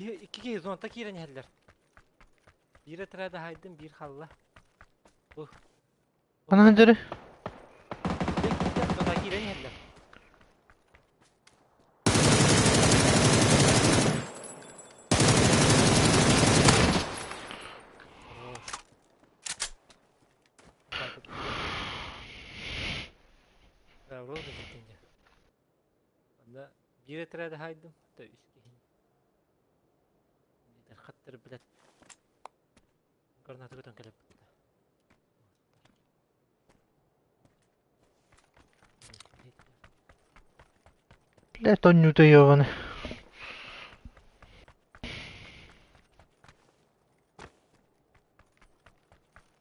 Икки киһи зонта киирэн иһэллэр. Биир отряды хаайдым, биир хаалла. Бу. Ханан дьөрү? Зонта киирэн иһэллэр. Онно биир отряды хаайдым, то үс киһини. Хаттар билет гранаты көтөн кэлэппит. Бля, тонньута йоҕаны.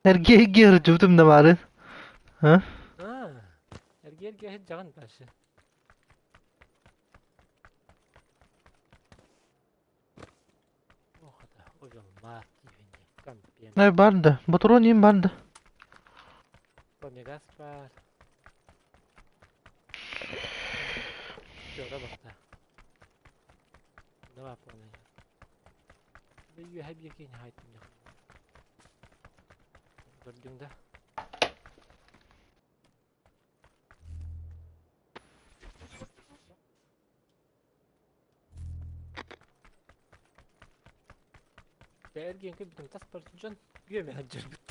Эргиэ ырдьыбытым да баарын. А? Эргиэ сылдьаҕын дальше. Э, бар да. Ботуруон иин бар да. Помегас бар. Жора барда. Давай полный. Үөһэ биэкин хайттым. Көрдүҥ да? Эргиэн көрбүтүм тас бар дьон үөмэ сылдьарбыт.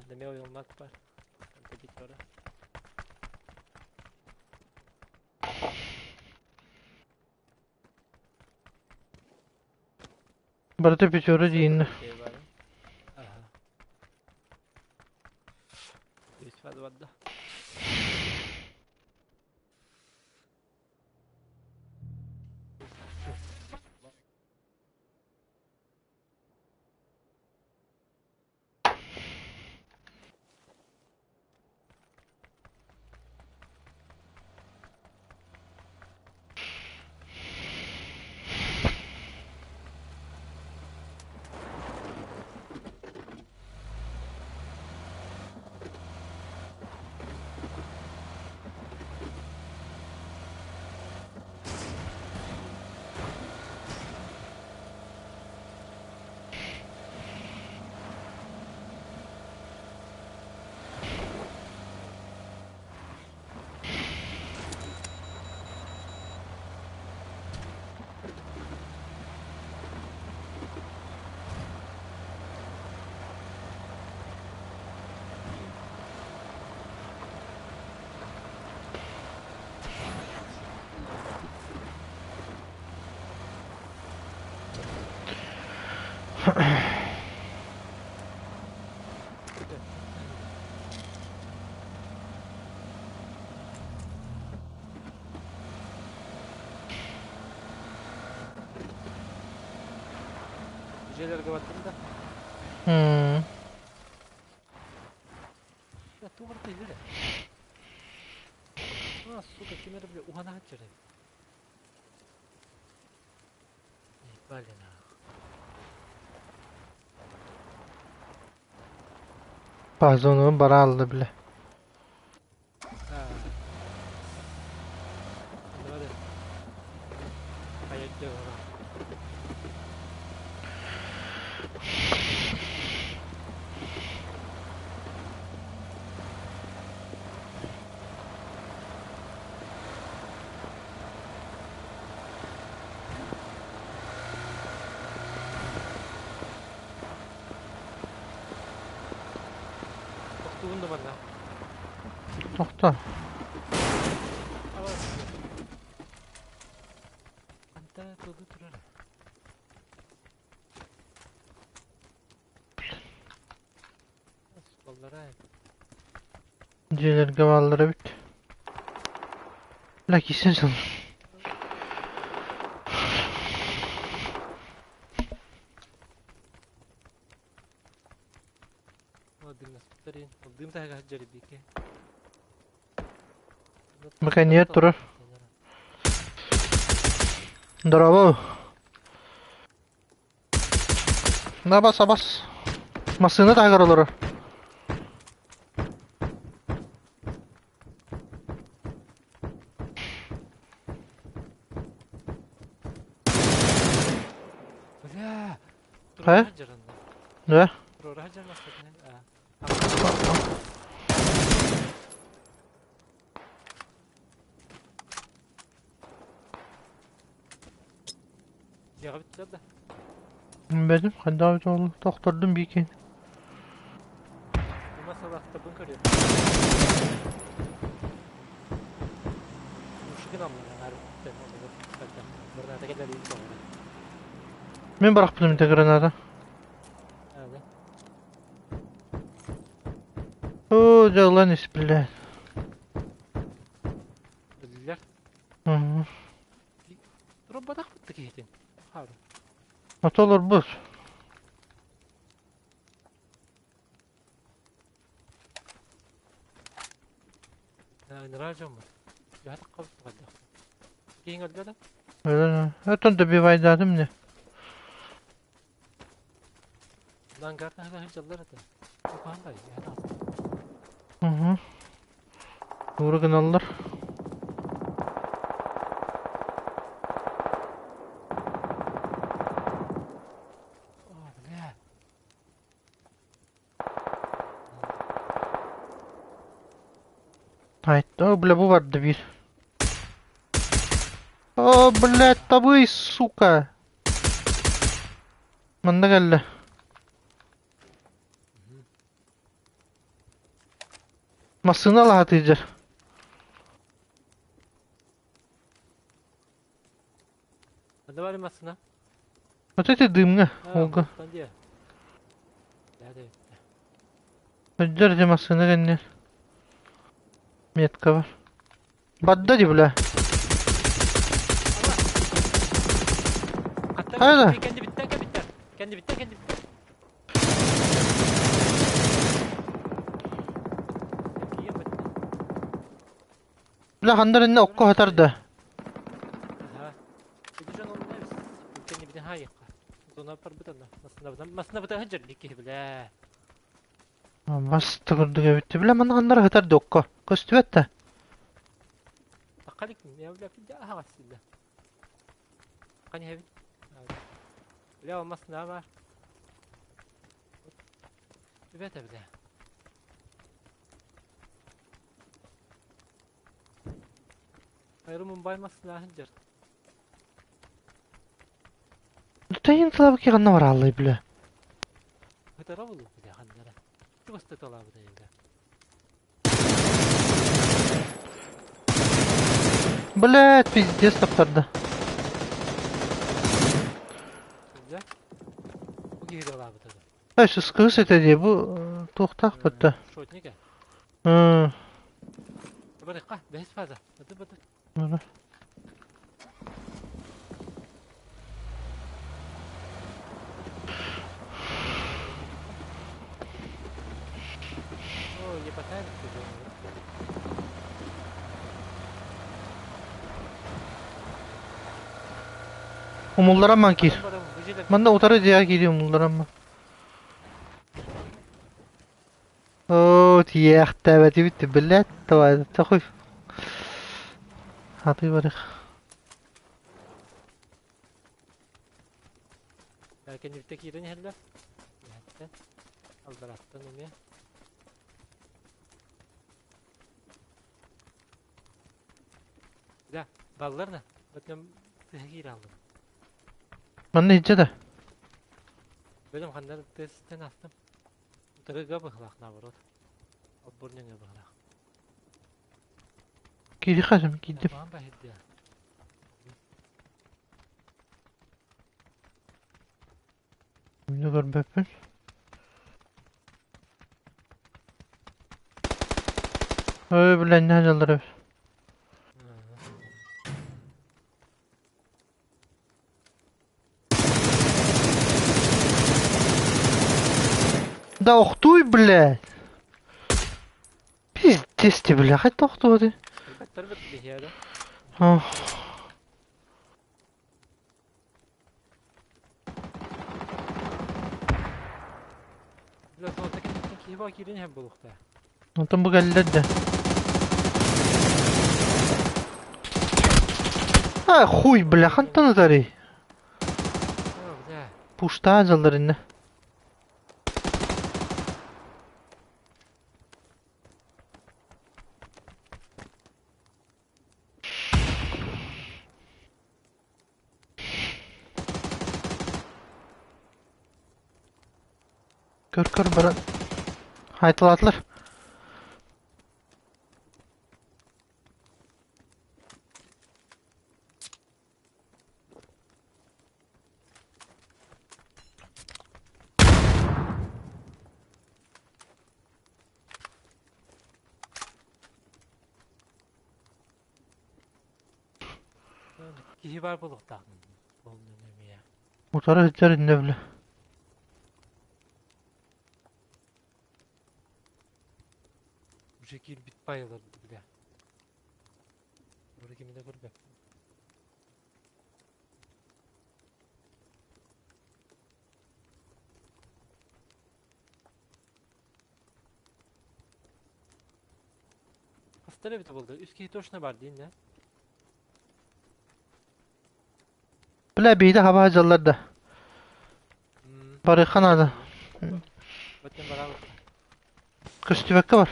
Манна ойулмак бар. Бара. Барыта пятеро дииннэ. Ага. Барда. Дьиэлэргэ баттым да? Я туох эрэ А, сука, ким эрэ бля уһана сылдьар эбит. Ебали нахуй. Пазонун бара алды бile. А. Давай. Хайа ора. Тохтугун да барда. Тохто. Anta тылы турар. Баллара. Дьиэлэргэ бааллар эбит. Бля, киирсэн сыл. Дым таһыга сылдьар бике. Меканьер турар. Здорово. На бас, абас. Массыына таһыгар олорор. Хайа? Да? Билбэтим, хайдах эбитэ буолла, тохтордум биир киһини. Мин бырахпытым ити граната. Оо, дьэ ылан ис, блядь. Турбатахпыт да киһитин. Ото олорбут. Ыныраа дьоммут. Дьаһатах хайдах. Киһиҥ өлгө да? Өтөн добивайдаатым не. Лангарна сылдьаллар этэ. Ухаан бай, Угу. Тугу гыналлар? О, бля. О, бля, бу барда биир. О, блядь, табый, сука! Манна кэллэ. Массыына алаһатыйдьар. Давай массыына. Вот эти дымҥа, олга. Өйдөр дьэ массыына кэннигэр. Метка бар. Бадда дии бля. Хайда? Кэннибиттэн кэбиттэр. Кэннибиттэн кэннибиттэн. Бля хандар инне окко хатар да. Бас курдук эбит. Бля манна ханнара хатар да окко. Көстүбэт да. Тайын тылабы ханна барааллай бля. Блядь, пиздец таптарда. Эй, кыыс этэ дии, бу туохтаах бытта. Умуллараман киир. Манна утары дьиэҕэ киирии умулларамман. Оо, тиийээхтээбэтибит блядь, давай, такой. Хатыы барых. Кэннибиттэ киирэн иһэллэр. Алдараттан эмиэ. Да, баллар да. Бөтөм тыһа киирэ алдым. Манна иһдьэ да. Бөтөм ханнар тестен астым. Утарыга быһылаах наоборот. Отбор нөҥүө быһылаах. Киириэхэ сөп киирдим. Баан баһырдыа. Мин көрбөппүн. Ой, блядь, не дьаллар эбит. Да охтуй, блядь! Пиздец ты, бля, хоть тохтуоты. Ох. Онтон бу кэллэр да. А, хуй, бля, хантан ытарый? Пуштаан дьаллар иннэ. Көр-көр баран хайталаатылар. Киһи баар буолуохтаах буоллун эмиэ. Утары сылдьар иннэ бile. Уже киирбит байылар бile. Бары кими да көрбөппүн. Хастар эбитэ буолла? Үс киһи точно бар диин да? Бля биирдэ хаба сылдьаллар да. Барыахха наада. Баттен барабыт. Көстүбэккэ бар.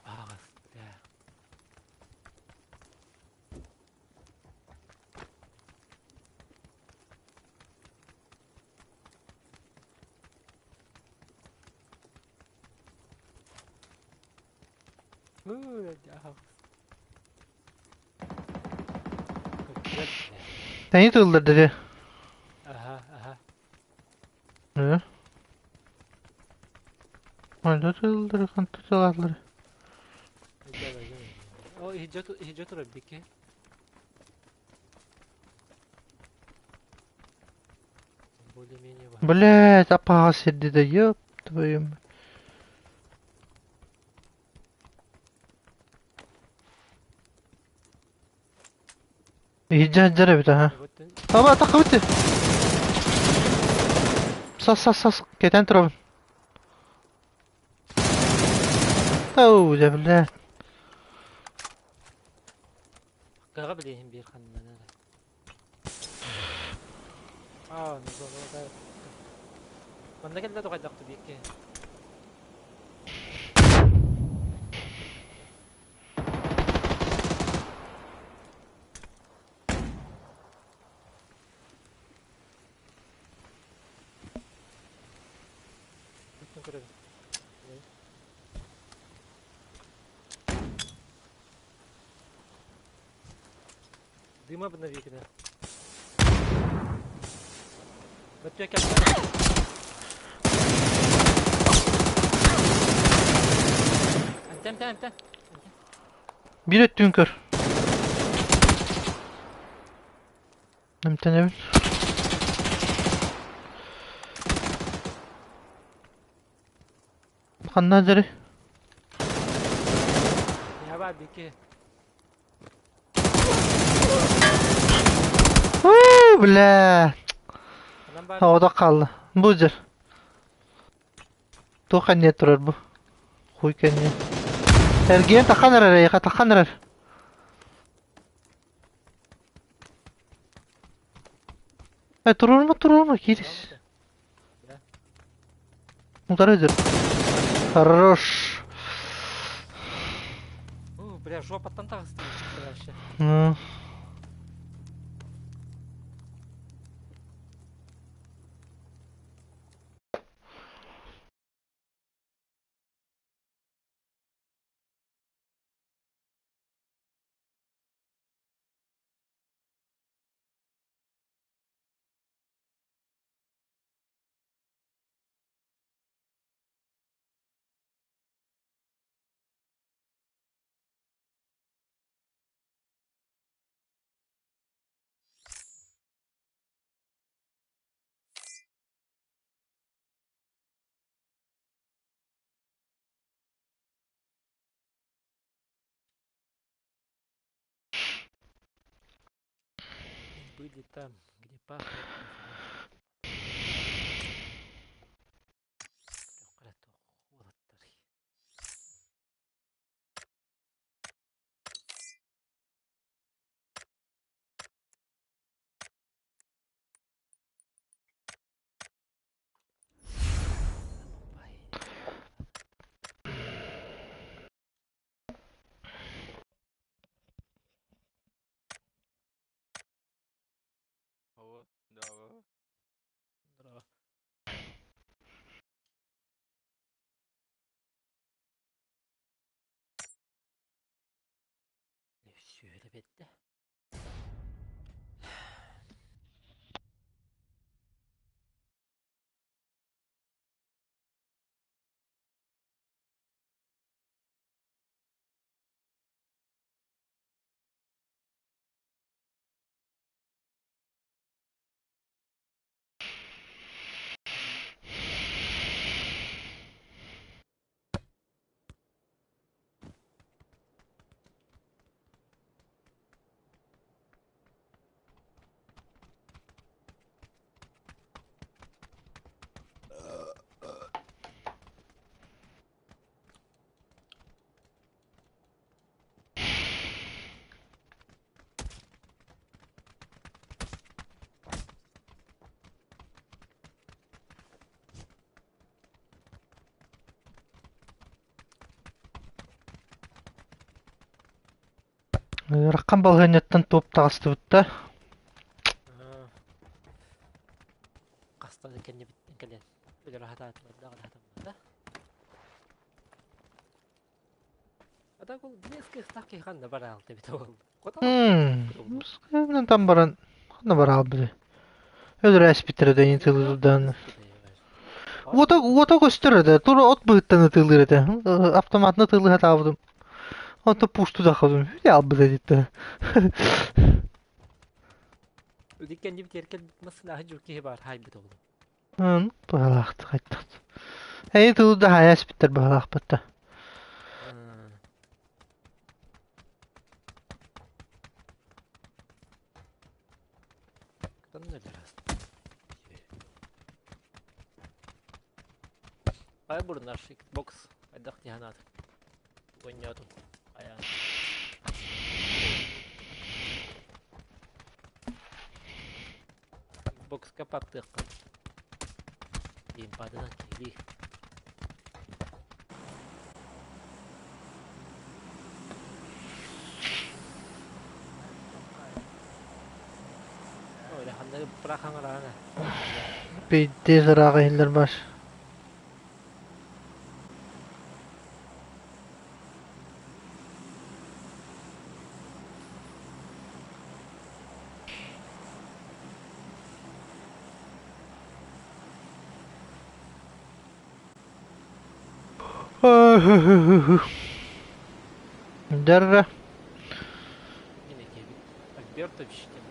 Аҕас, бля. Тэйи тыллар дede. Аха, аха. Ne? Хайда тыллары ханта тыллары. О, иһдьэ турар бикки. Более-менее бар. Блять, апаҕа сирдиде, ёб твою мать. Иһдьэ сылдьар эбит аха. Аба таххыбыт. Сас сас сас кэтэн турабын. Тау, дьэ, блядь. Кыаҕа билиэһин биир ханнан эрэ. Аа, ну зону Манна кэллэ тоҕойдохту биир киһи. Бүтүн көрөбүн. Дыма обновителя. Эмтэ, эмтэ, эмтэ. Биир өттүн көр. Эмтэнэбин. Ханна дьэри? Я бар бики. Уу, бля. Оҕото хаалла. Бу дьэр. Туох кэнниэ турар бу? Хуй кэнниэ. Эргийэн тахан эрэр эйиэхэ тахан эрэр. Э, туруорма, туруорма, киирис. Утары дьэр. Хорош. Бля, жопаттан таҕыстым вообще. Ну. Были там, где пахнет. биэрдэ. Ыарахан балаһыанньаттан туоп таҕыстыбыт да. Хаста да кэннибиттэн кэлэн өлөрө сатаатылар да хатаммата. А так ол биэс кыахтаах киһи ханна бараалта эбитэ буолла. Мм, там баран ханна бараалбыты. Өлөрө эспиттэрэ да ытылыырдаан. Уота уота көстөр этэ. Тура от быһыттан ытылыыр этэ. Автоматны ытылыы сатаабытым. Онто пусту да хабым. Үтэ албыт эдитте. Үдиккэнди битиэркэл массынаһы дьур киһи бар хайбыт оҕлум. Быһалаахтык айттахт. Эйи тылы да хайа эспиттэр быһалаахпыт да. Ай бурнар Xbox хайдах дии санаатыҥ? Оонньоотуҥ хайаан? Xboxка баттыахха геймпадынан киһилии. Öyle ханна бырахаҥараана. Пиздец ыраах иһиллэр баш. Дәррэ. Альбертович диэн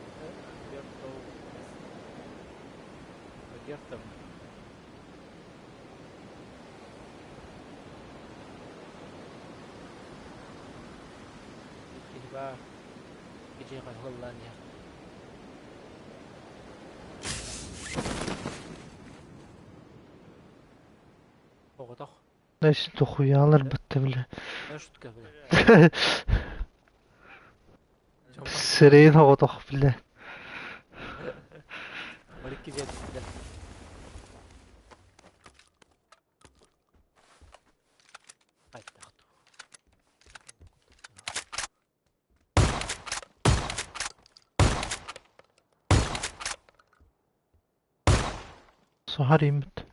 Альберто Альбертов киһи баар киһиэхэ ыһыллаан иһэр оҕотох Значит, дохуялар бытта бля. Шутка бля. Сирейин оҕотох бля. Бар икки бля. Саһар ииммит.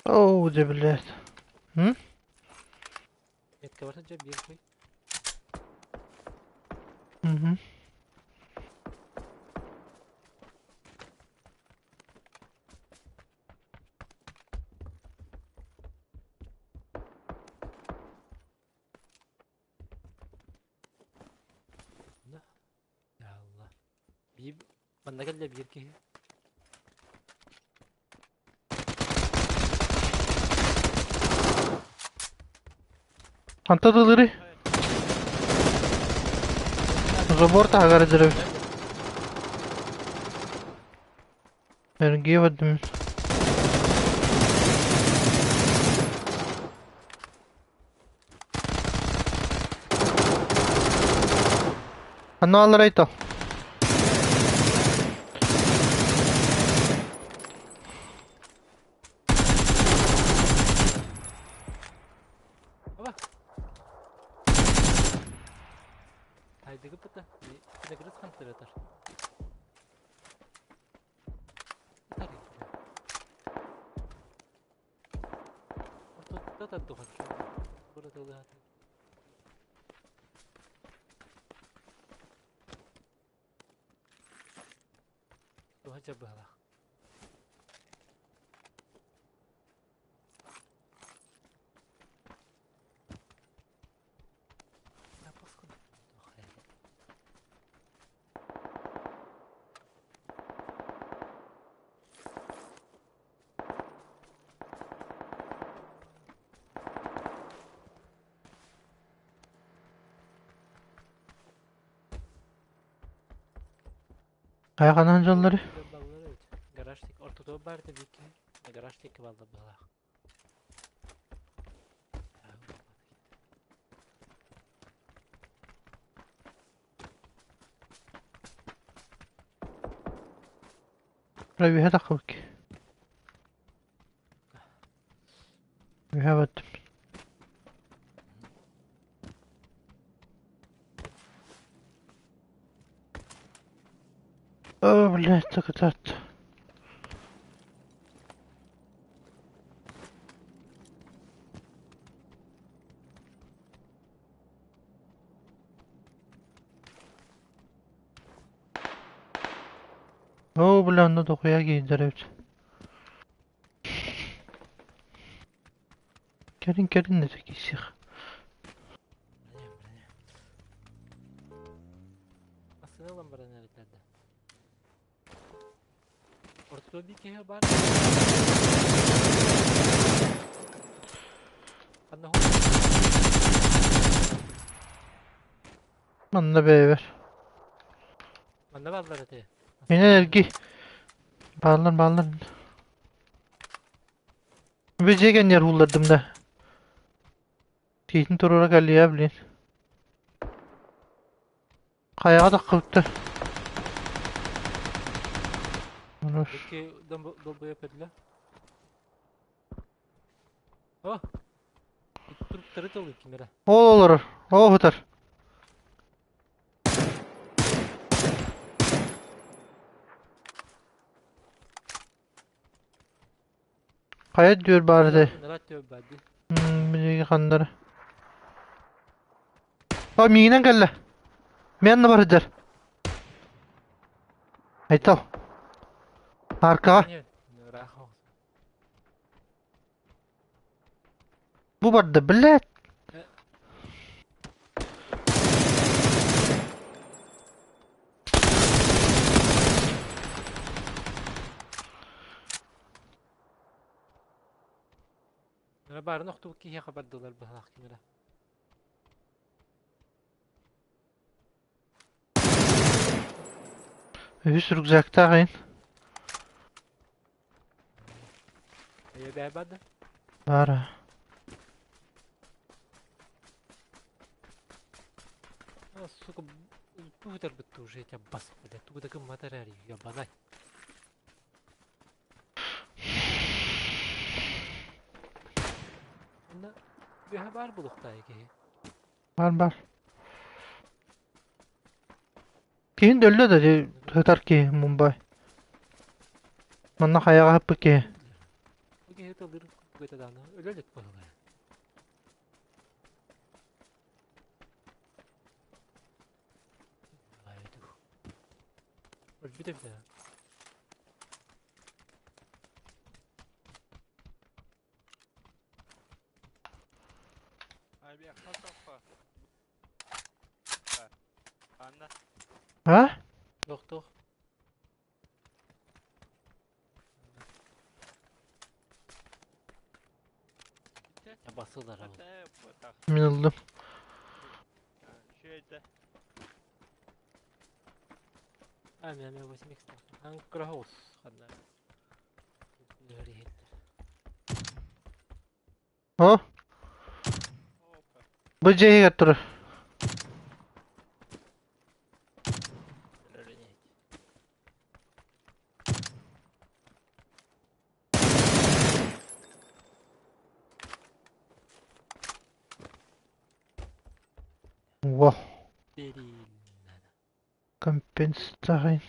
Оо, дьэ блядь. М? Мгм. Манна кэллэ биир киһи. Хантан ылырый? Забор таһыгар дьарык. Эргиэ бардым. Ханна алларай то? О! Хайдыгы быта. Пиногрыз хантыратар. Ортотта тардыхан. Быратылыһаты. Туһа дьабыһалаах. Хайа ханан дьоллору? Гараж ортотугар баар этэ биир киһи. Гараж диэки балла быһалаах. Үһэ таххыбыт. Үһэ баттым. О, блядь, так это... Оо, бля, онно дохуя киирдэр эбит. Кэлин кэлин этэ киирсиэх. Массыына ылан баран эбэтэр да. Ортото биир киһи баар. Ханна Манна бэйэбэр. Манна бааллар этэ. Мин эрги. Бааллар бааллар. Бу дьиэ кэннигэр ууллардым да. Тиитин туруора кэллиэ блин. Хайаҕа таххыбыттар. Икки долбоеб этилэ. О! Туруктары тылы ким эрэ. Ол олорор. Ол сытар. Хайа дүөр баар этэй? Нара түөр баар дии. Билиги ханнара. О, миигинэн кэллэ. Мен да бар сылдьар. Айтал. Аркаҕа. Бу барда, блядь. Баарын охтубут киһиэхэ бардылар быһалаах ким эрэ. Үһүс рюкзактаах ин. Эйэ бээ барды. Баара. А, сука, бу уже тебя бас, блядь, тугу да гыммат эрээри, ебанай. Онно үөһэ баар булуохтаах киһи. Бар бар. Киһин да өллө да дии сытар киһи Мумбай. Манна хайаҕа сыппыт киһи. Бу киһи тыллыыр кугата даҕаны өлө илик буолла. Өлбүт эбит ээ. А? Туох-туох? Басылар ол. Мин ыллым. А, мен мен 8 Анкрахос ханна. О? Бу дьиэ турар. Во. Компенсация.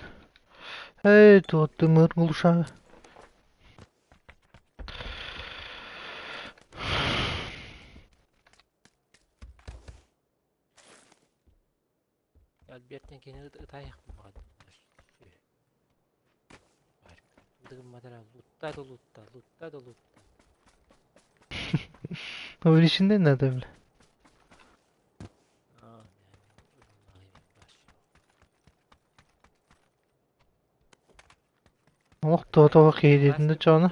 Эй, тут ты мыр глуша. Альбертен кини ытайах Лутта да лутта, лутта да лутта. Увеличенный надо, бля. Олох тоҕо киһитин да чоно.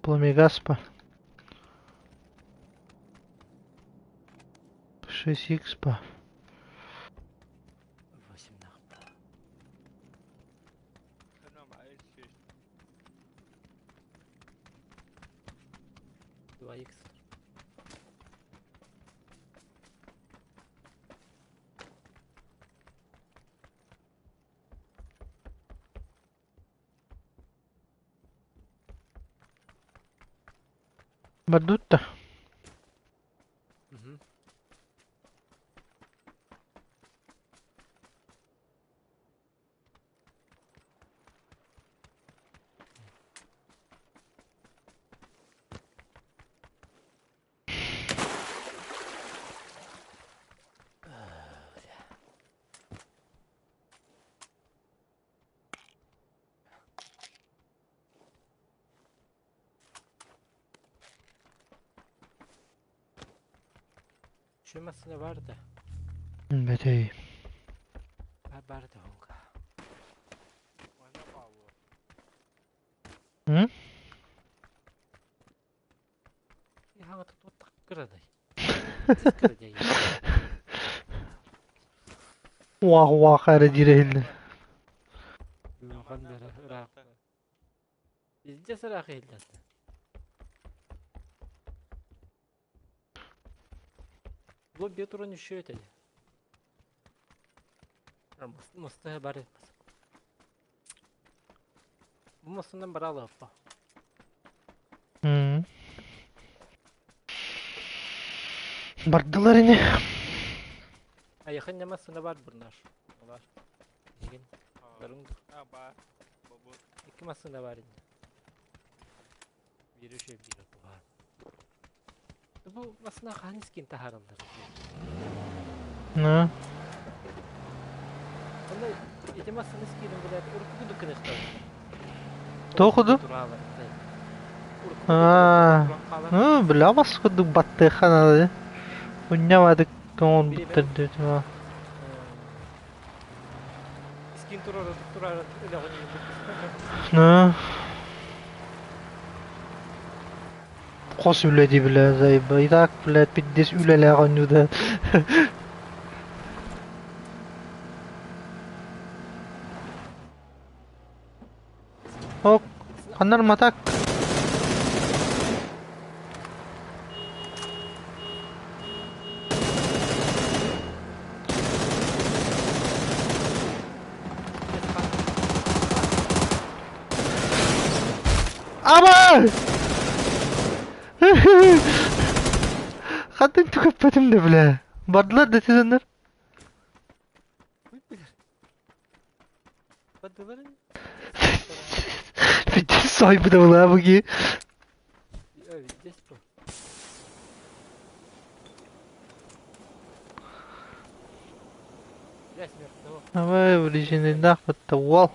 Пламегаспа. 6 икспа. Бардутта. Şu vardı. Бэтэй. Vardı honga. М? Уах уах эрэ дирэһиллэр. Лобби туран еще это. Мостая бары. Бу мостунан баралы аппа. Бардылар ини. Аяхын нема бар бурнаш. Бар. Деген. Барың. Iki masına var indi. Bir şey bir var. Bu masına hangi taharıldır? На. Онда ити масына скидым билет урку дукыныхта. Тоқуду? Аа. Ну, бля, баскыдык баттыханады. Уннямадык он буттар. Скин турар турар Ну. Қос үләди бля, заеба. И так, блядь, пиздец үләләгән юда. Ок, ханнар матак. Аба! Хатын түкәппәтем дә бля. Бардылар да сезоннар. Пиздец сойбы да була буги. Давай, ближний нахуй-то, вал.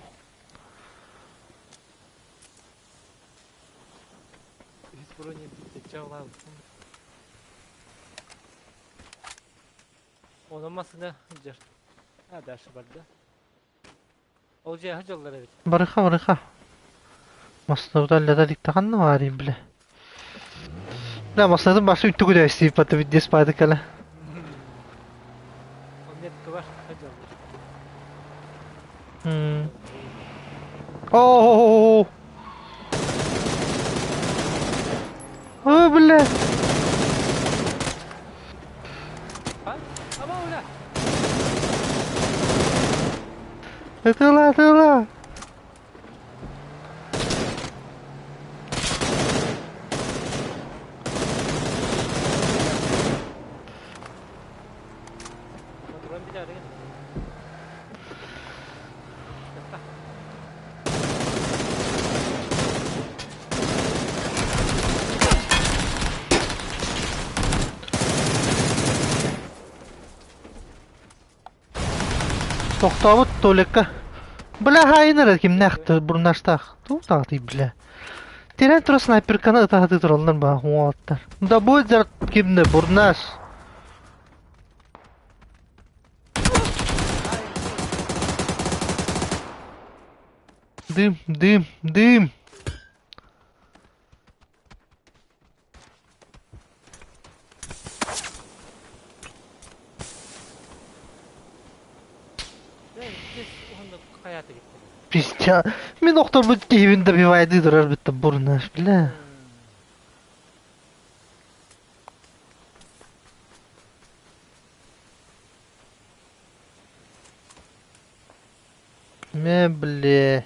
Барыха, барыха. Масна диктахан варим, бля. Да, маснадын башы үттүгү да истип баты виддес байды кала. О! Ытыла, ытыла! Тохтообут туалекка. Бля, хаайын эрэ кимнээх бурнаштаах. Туох даҕатый, бля. Тирэн тура снайперканы ытаһатыы тураллар баа уолаттар. Да будет кимне бурнаш. Дым, дым, дым. Пиздец. Мин охторбут киһибин добивайдыы турар бүтта бурнаш, бля. Мэ, бля.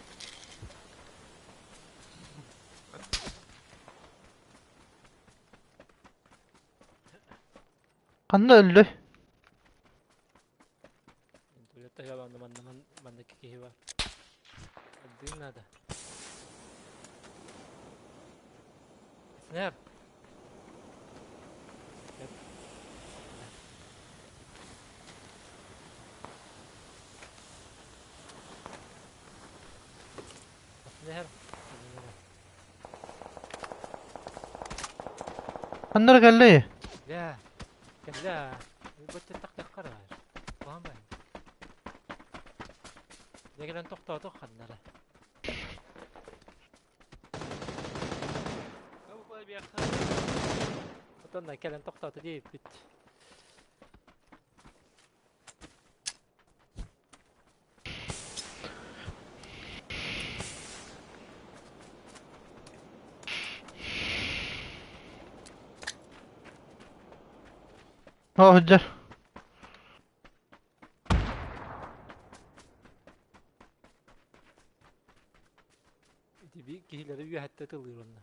Ханна өллөй? Ханна эрэ кэллэй? Оо, сылдьар. Киһилэри үөһэттэ тылыыр онно.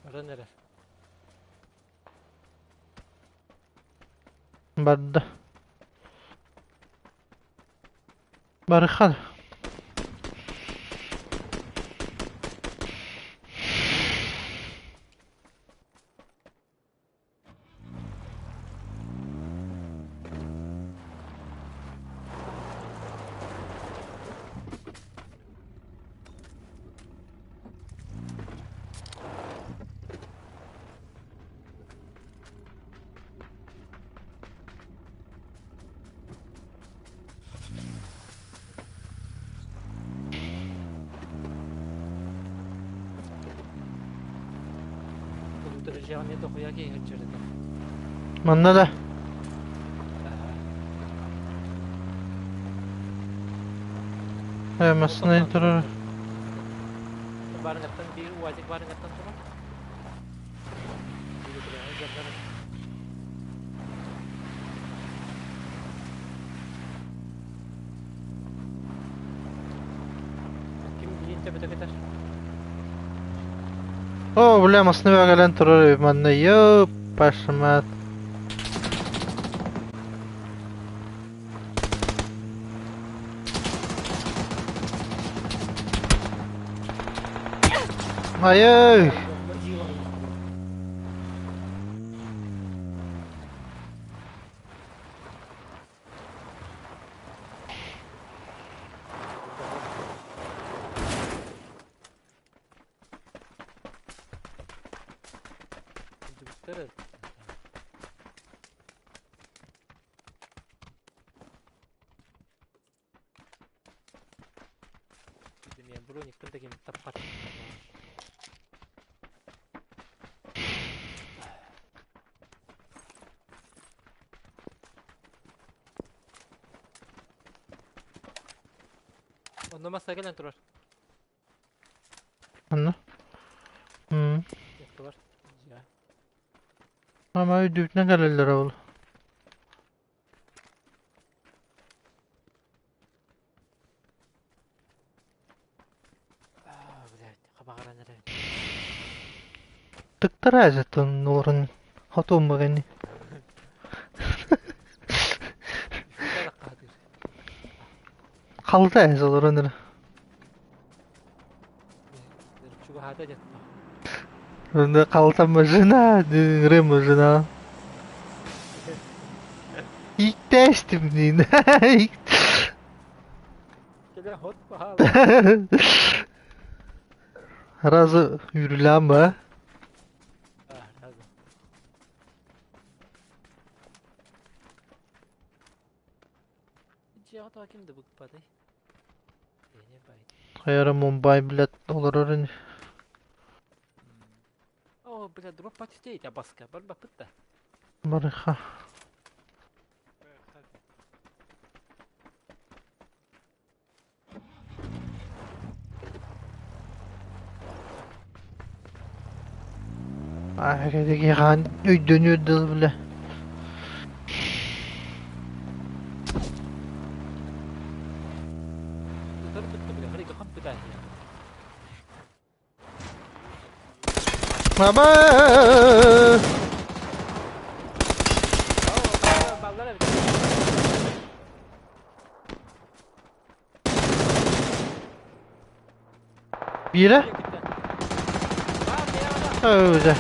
Баран эрэр. Барда. Барыхан. Манна да. Массыына турар. О, бля, массыына кэлэн турар эбит манна. Ёпашмат. Айай! Онно масса кэлэн турар. Онно? Турар. Ама өйдүүтүнэн кэлэллэрэ ол. Аа, блядь, хабаҕыран эрэбин. Тыктара эзэтин олорон хотуом баҕайыны. Үчүгэй да хаатыыр. Халта эз олорон эрэ. Чугаһаата дьэтто. Халта жена, рыма жена. Ииктээстим диин. Кэлэ хот баһаала. Разы үрүлээн ба. Разы. Дьиэҕэ тоҕо ким да быкпатай? Эне бай. Хайара Мумбай, блядь, олорор ини. О, бля, дроп патистейт, абаска, барбаппыт да. Барыха. Хаан өйдөнүөр дылы бile. Аба! Биирэ? Öyle.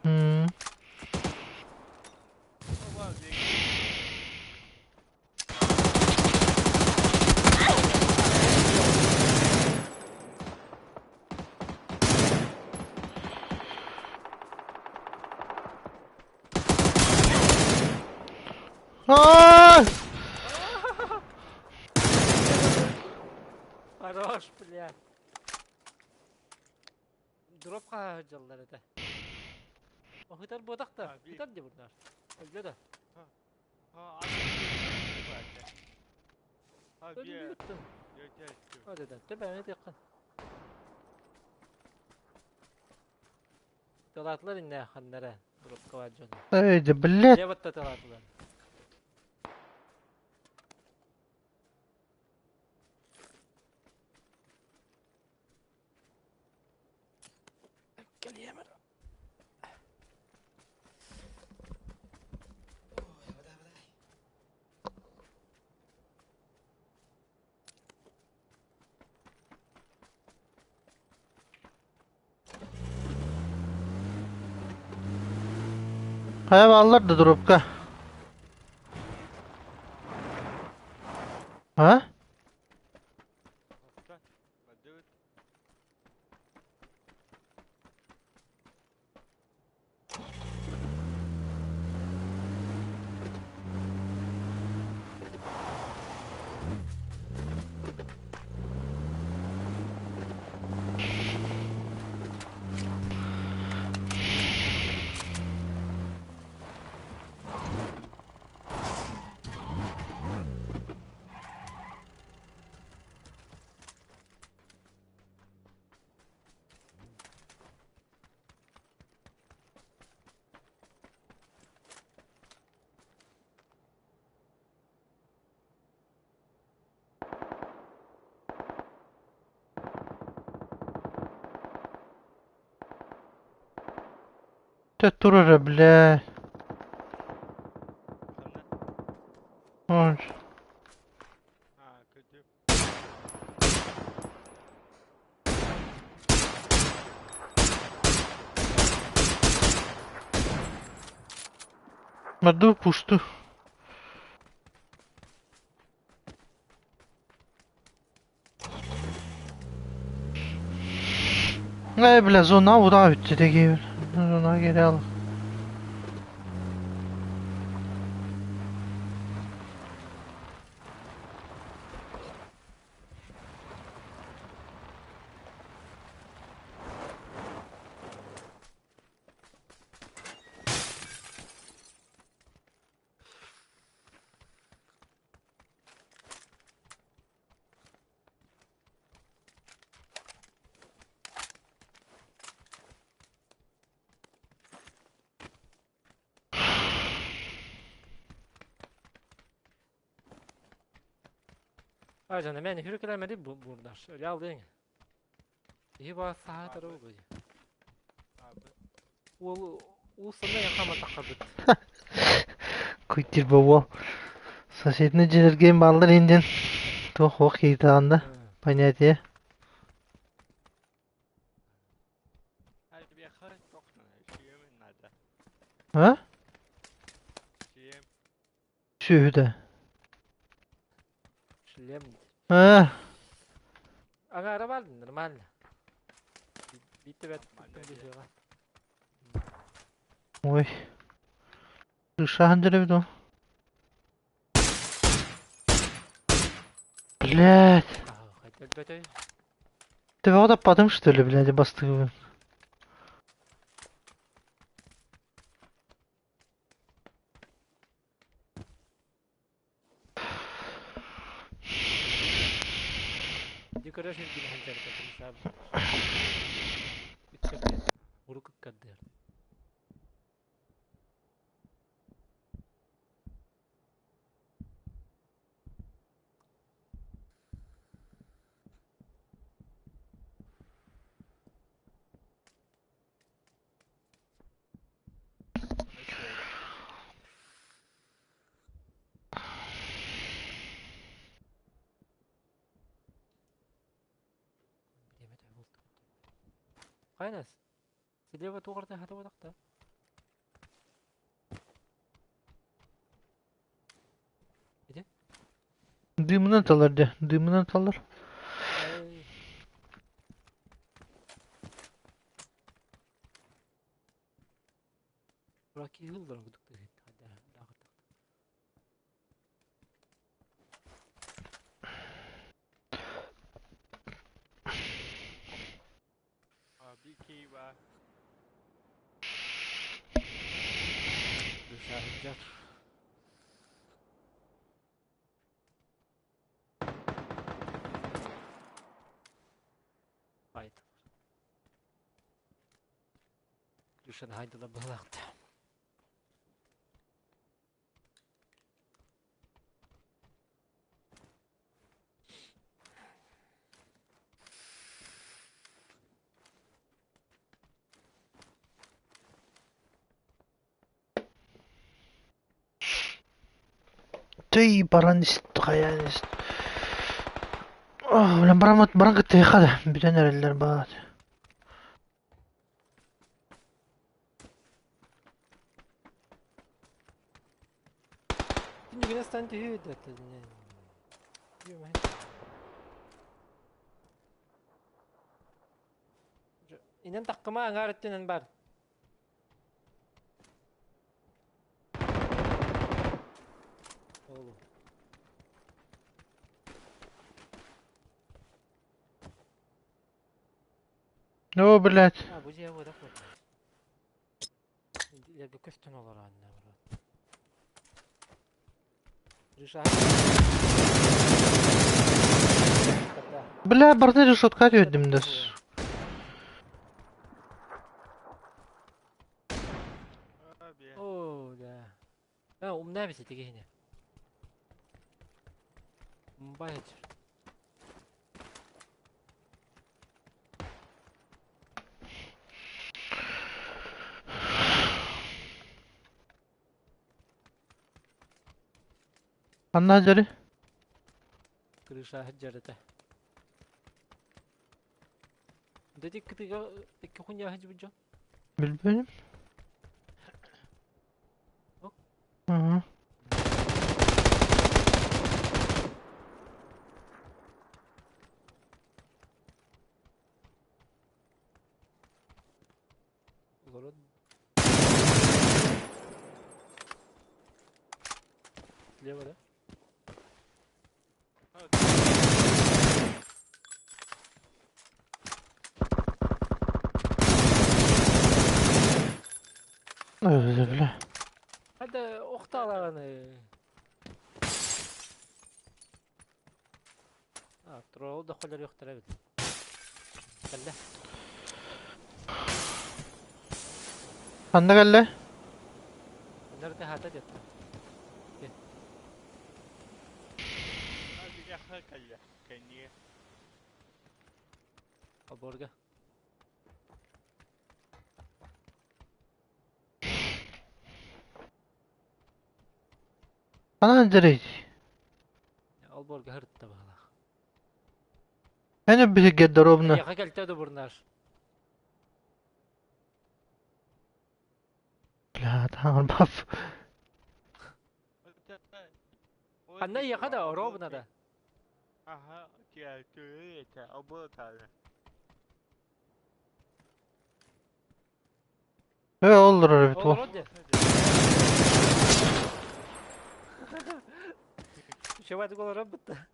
Hmm. Aa! Хорош, бля. Дроп хаһыдьаллар этэ. Ыһытар буотах да, ыһытар дии бурдаар. Өллө да. Өлбүттүн. Öyle төбөмө тыаккын. Тылаатылар иннэ ханнара дропка бар дьон. Эй, да, блядь. Дьэ батта тылаатылар. Кэлиэмэр. Хайа бааллар да дропка. А? Тэ турара, бля. Ой. Маду пусту. Эй, бля, зона удаа бүттэ дэгиэбин. Зона geri al. Ажана мен хүрүкэлэмэри буурдар. Өлө алдың. Киһи баа саатар угуй. Уол уусана яхаматахабыт. Куйтир бобо. Соседний дьиэлэргэ бааллар индин. Туох хуох кииртэҕинэ понятие. А? Сүөһүтэ. Шлем. А? Аҥаара бар нормально. Биитте бэт быһыыга. Ой. Дышаһын дьэрэбит ол. Блядь. Хайдах Төбөҕө таппатым что ли, блядь, бастыгыбын. Ди көрө сылдьан сылдьарга Урук ыккардыар. Хайнас? Слева туғырда хата бодақта. Иди. Дымынан талар де, дымынан талар. Раки хылдар кудук Күшен хайдыла былақты. Тый баран хайаан ист. Ох, барамат баран кыттыха бүтэн эрэллэр баат. Түнүгүнэ стан түһүү Инен таккыма аңар өттүнэн бар. Олу. О, блядь. А, бу же вот так. Илерге көстөн олар анна брат. Решай. Бля, барды решетка дедим дес. О, да. А, умна бит тегене. Умбай. Анна жары. Крыша хаджарата. Деди кытыга икки хуня хаджы Билбейм. Ага. Олорон. Слева, да? Ой, бля. Hadi охталаны. А, тролл да холер yo'qdir бит. Кэллэ. Ханна кэллэ? Нерде хата дет. Эйиэхэ кэллэ, кэннигэ. Оборга. Ханан дьэрэй? Олборга һырытта баҕалаах. Эн өлбүтүгэр доруобуна. Эйиэхэ кэлтэ да бурнаш. Бля, таҥарбап. Ханна эйиэхэ да оруобуна да. Аха, этэ, обуотаары. Э, олорор эбит ол. Олорор дии. Шеватык олорор бытта.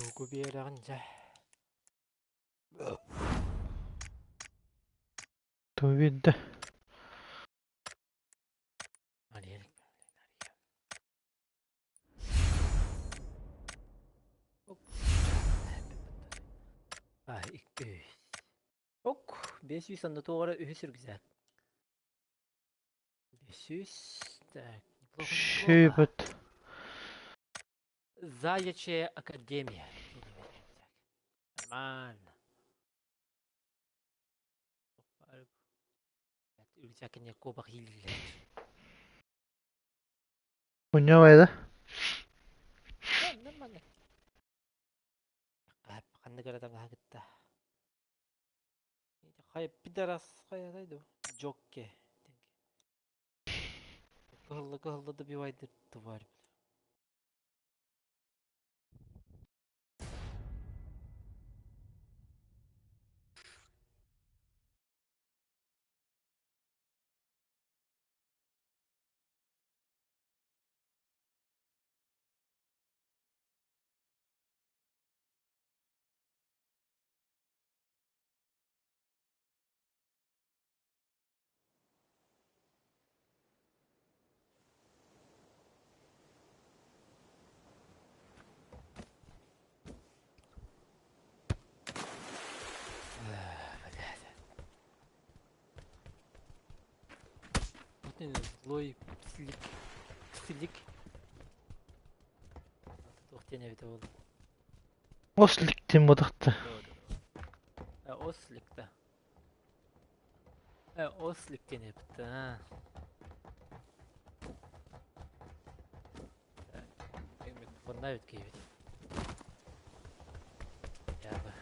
Тугу биэрэҕин дьэ? Ту биэрдэ. Ок, 500 онно туох эрэ үһүс рюкзак. 500, так, неплохо, неплохо. Шибыт. Заячья академия. Нормально. Рюкзак не кобах илилер. Мунньа да? Да, нормально. Ханнык эрэ таҥаһа кытта. Хайа пидорас хайатай ду? Джокке. Кыһылла кыһылла добивайдыр тварь. Блядь. Вот он злой пслик. Пслик. Туох диэн эбитэ буолла. Ослик диэн буолуохта. Ослик да. Ослик диэн эбит да. Микрофонна эбит киһибит. Ябы.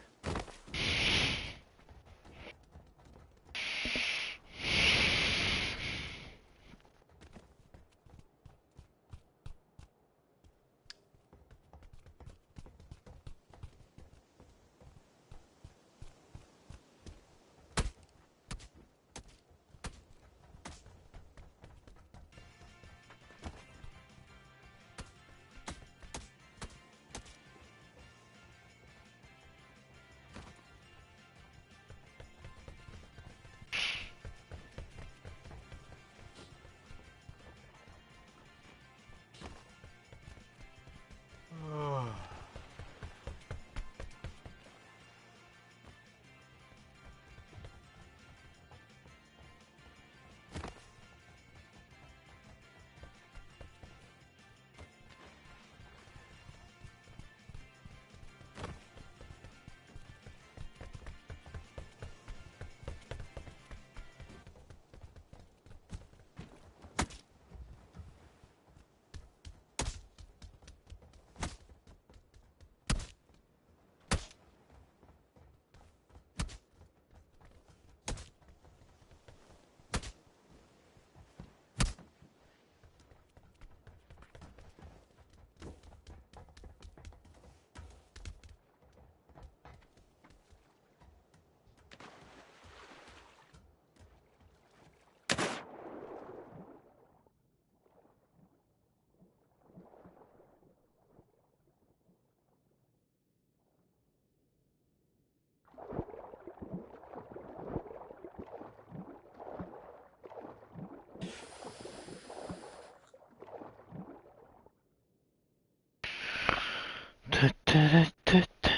Тэ-тэ-тэ.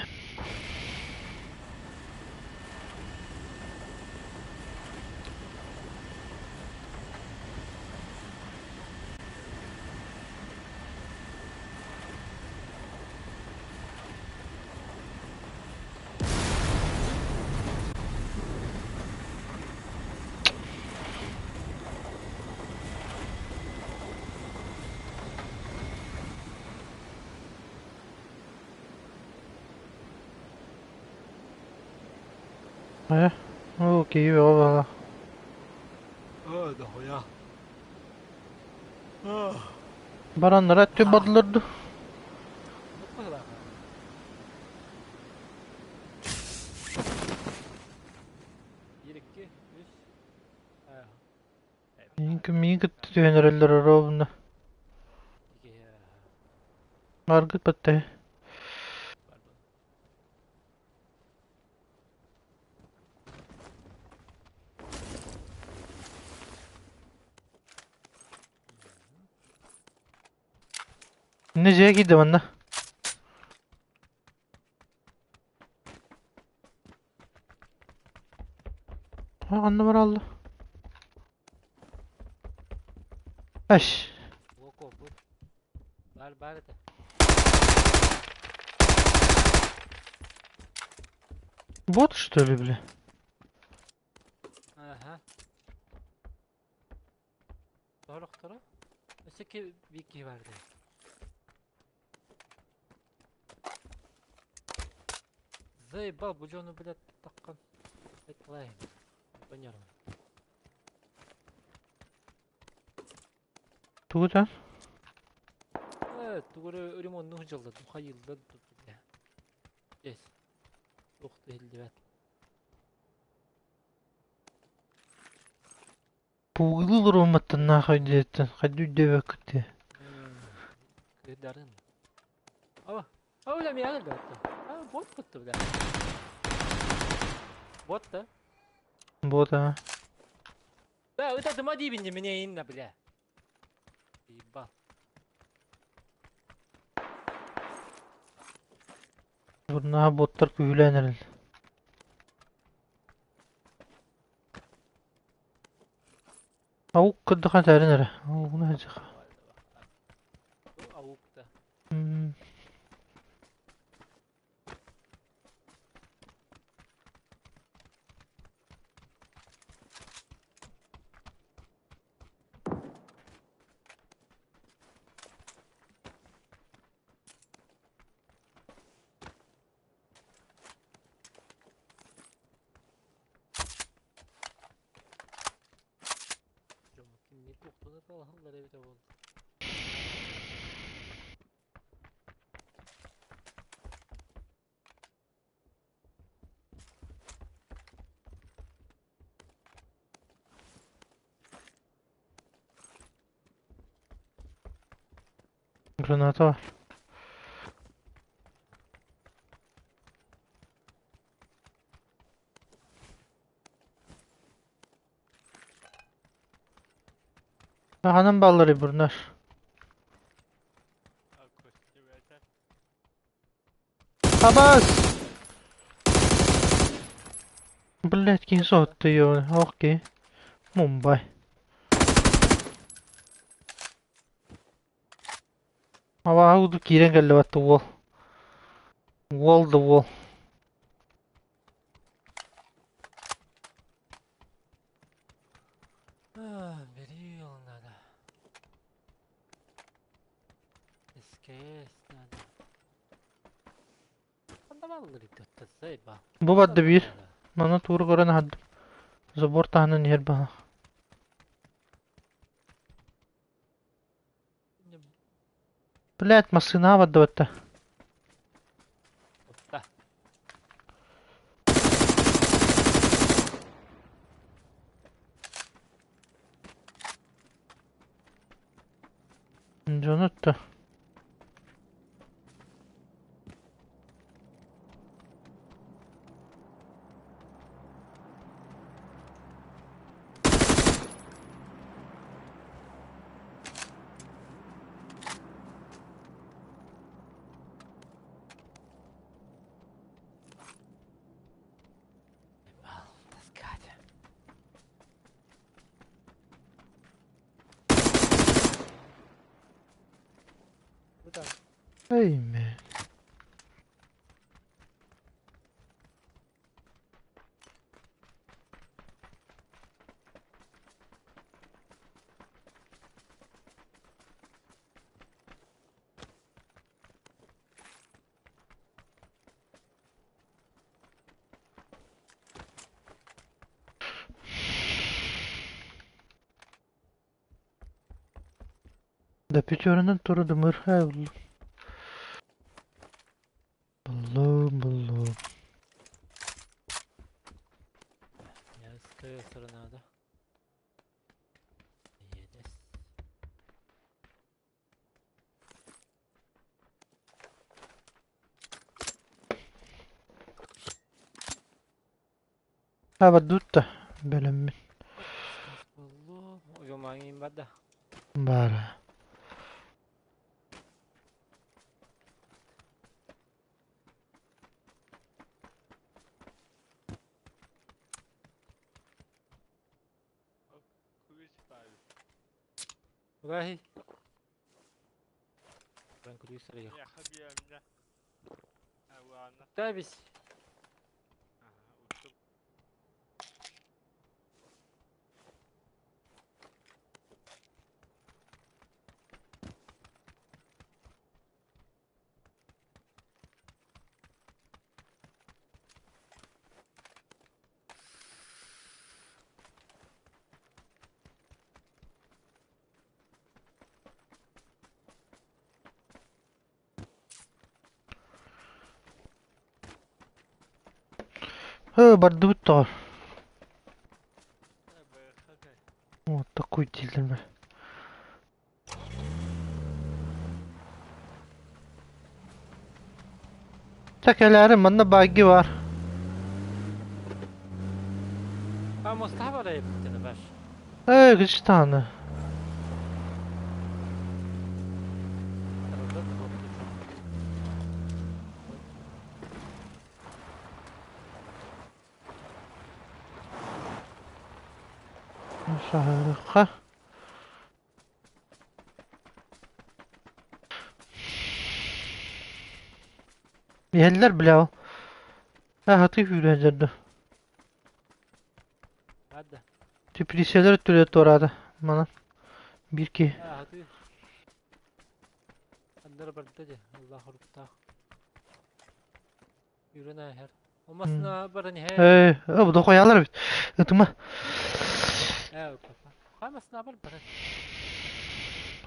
Э, ол киһи бөҕө буолла. Оо, дохуя. Бараннара өттү бардылар дуу? Биир, икки, үс. Миигин кытта түһэн эрэллэр оруобуна. Аргыт баттаһы. Иннэ дьиэ киирдэ манна. Ханна баралла? Эш. Бар бар это. Бот что ли, бля? Ага. Торо Өссө биир киһи баар дии. Заебал, бу дьону, блядь, таххан. Айткалайын. Понярым. Тугу да? Э, тугу ремонтну дьылла, хайылла, бля. Есть. Ух ты, иһиллибэт. Пугылы олорумматтан нахуй диэттэн, хайдыы өйдөөбөккүт дии. Кыдарын. Ава, ава, бля, меня өлбөттө. А, бот кытты, бля. Бот да? Бот, а. Да, это дыма диибин мне инна, бля. Ебал. Бурнаha боттар күүһүлээн эрэл. Аук кырдыхан сээрин эрэ. Аугуна сылдьыха. Аукта. Дьоммут кимниин туохтуна талаһаллар эбитэ буолла. Граната var. Ханан баллары бурнар. Абас! Блять, киһи соһутта ёбаный. Ох киһи. Мумбай. Абааһы курдук киирэн кэллэ батта уол. Уол да уол. Берил надо. СКС надо. Бу барда биир. Маны тууру көрөн аһардым. Забор таһынан иһэр баһа. Блять, массыына барда батта. Дьону да. Hey man. Да пятерынан турдум ырхай буллум. Буллум, буллум. Яская сторона, Едес. Хабардутта бэлэммин. Буллум. Уйумаҥын барда. Баара. Угаһи. Табис. Һы, бардыбыт тоҕо. Вот такой дииллэр. Тэкэлээри манна баайгы баар. А мостаба эрэ баш. Ээ, кычтааны. Саһарыхха. Иһэллэр бля ол. Аһатыы күүрэн дьэрдэ. Теплицэлэр өттүлэр туораата. Манан биир киһи. Аһатыы. Аннара барда дьэ, Аллах оруктаах. Үрэн ааһар. Омасына баран иһэ. Ээ, бу дохуйалар эбит. Ытыма. Ээ, папа. Хамасына бар баран.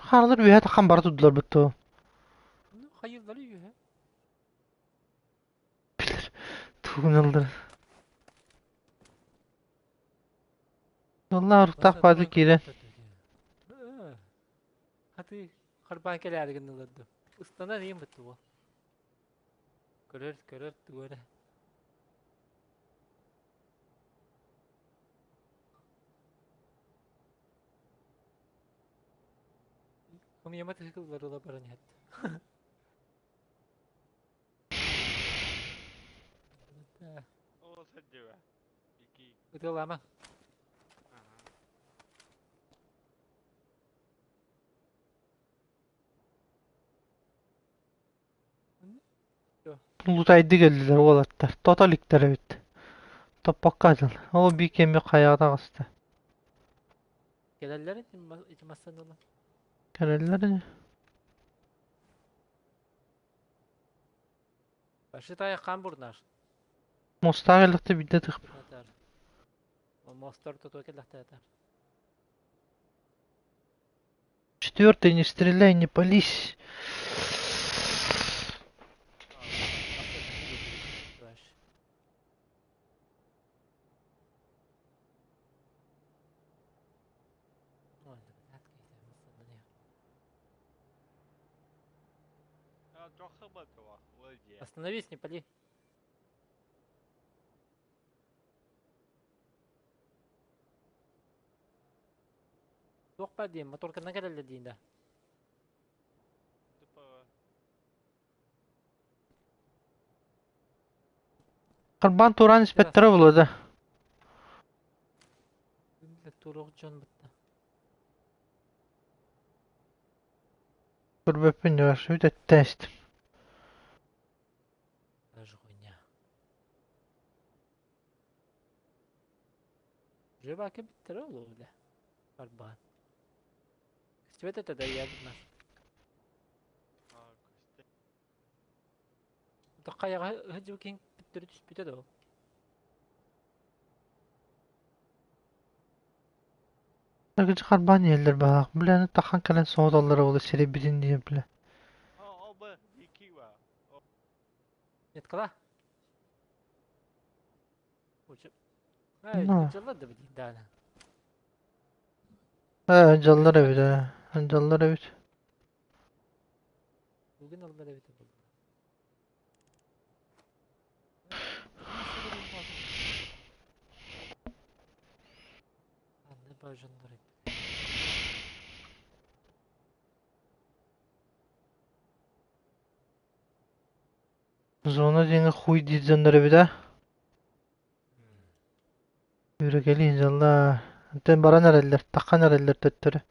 Хаалар үөһэ тахан бара турдулар быттуу. Ну, хайыллары үөһэ. Билэр. Тугун ыллар. Аллах оруктаах баады киирэн. Хаты харбаан кэлээри гыннылар ду. Ыстанар иим быттуу. Көрөр, көрөр, тугу эрэ. Хомуйама тыһыкыллар ыла баран иһэт. Ытыалаама. Лутайды кэллилэр уолаттар. Тото иликтэр эбит. Топпокко дьыл. Ол биир кэми хайаҕа таҕыста. Кэлэллэр ити массыыналар. Кэлэллэр ини. Башитая хаан бурнаар. Мостаах элэхтэ биирдэ тых. Мостор тутуа кэллэхтэ Четвертый, не стреляй, не пались. Остановись, не пали. Туох баар диэн, моторканан кэлэллэр диин да. Харбаан туораан испэттэрэ буолуо да. Туруох дьон бытта. Көрбөппүн дьэ, сүт эттээстим. Даже хуйня. Жебаки биттер ол бile. Арбаан. Көстүбэт этэ да ийэбит нас. Аа, көстө. Хайаҕа сылдьыбыт киһиҥ түспүтэ да ол. Кыжы харбаан иһэллэр баһаах. Бля, тахан кэлэн соһуталлара буолла сирэйбитин диэн бля. Оо, бу ики ба. Неткала. Учу. Ну. Дьаллар да билин даана. Ээ, дьаллар эбит ээ. Дьаллар эбит. Бүгүн аллар эбит буолла. Анны бажаннар. Зона диэҥэ хуй диир дьоннор эбит аа. Үрэкэлиин дьаллаа. Онтон баран эрэллэр, таххан эрэллэр төттөрү.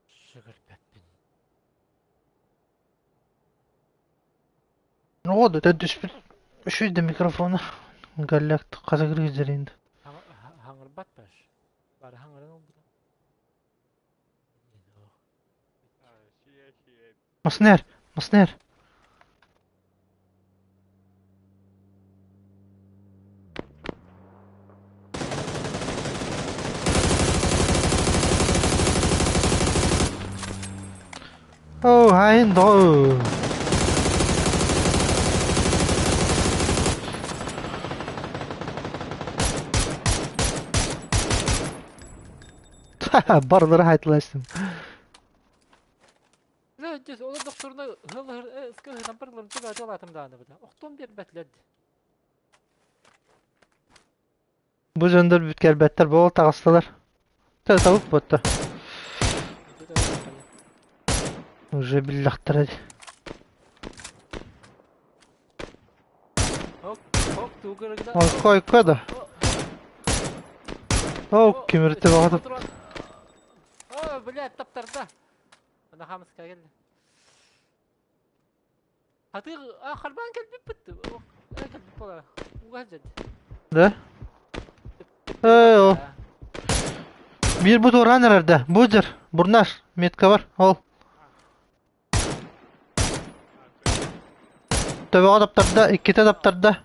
Шөгөрбөппүн. Оҕо да төрдүспүт үчүй да микрофона. Галляк хасыгырыы дьэринди. Хаҥырбат баш. Бары хаҥыран олбута. Сие сие. Маснер, Маснер. Оо, хайын доо. Барылары хайтыластым. Олор докторuna охтон биэрбэтлэр. Бу дьоннор бүт кэлбэттэр, буол таҕыстылар. Табык буотта. Уже биллэхтэрэ. Ойко ойко да. О, кимирти баҕатым. О, блядь, таптарда. Ана хамыска келди. Хатыы харбаан кэлбиппит. Кэлбит буолара. Уга дьэд. Да? Ээ, ол. Биир бу туораан эрэр да. Бу дьэр, бурнаш, метка бар, ол. Төбөҕө таптарда, иккитэ таптарда.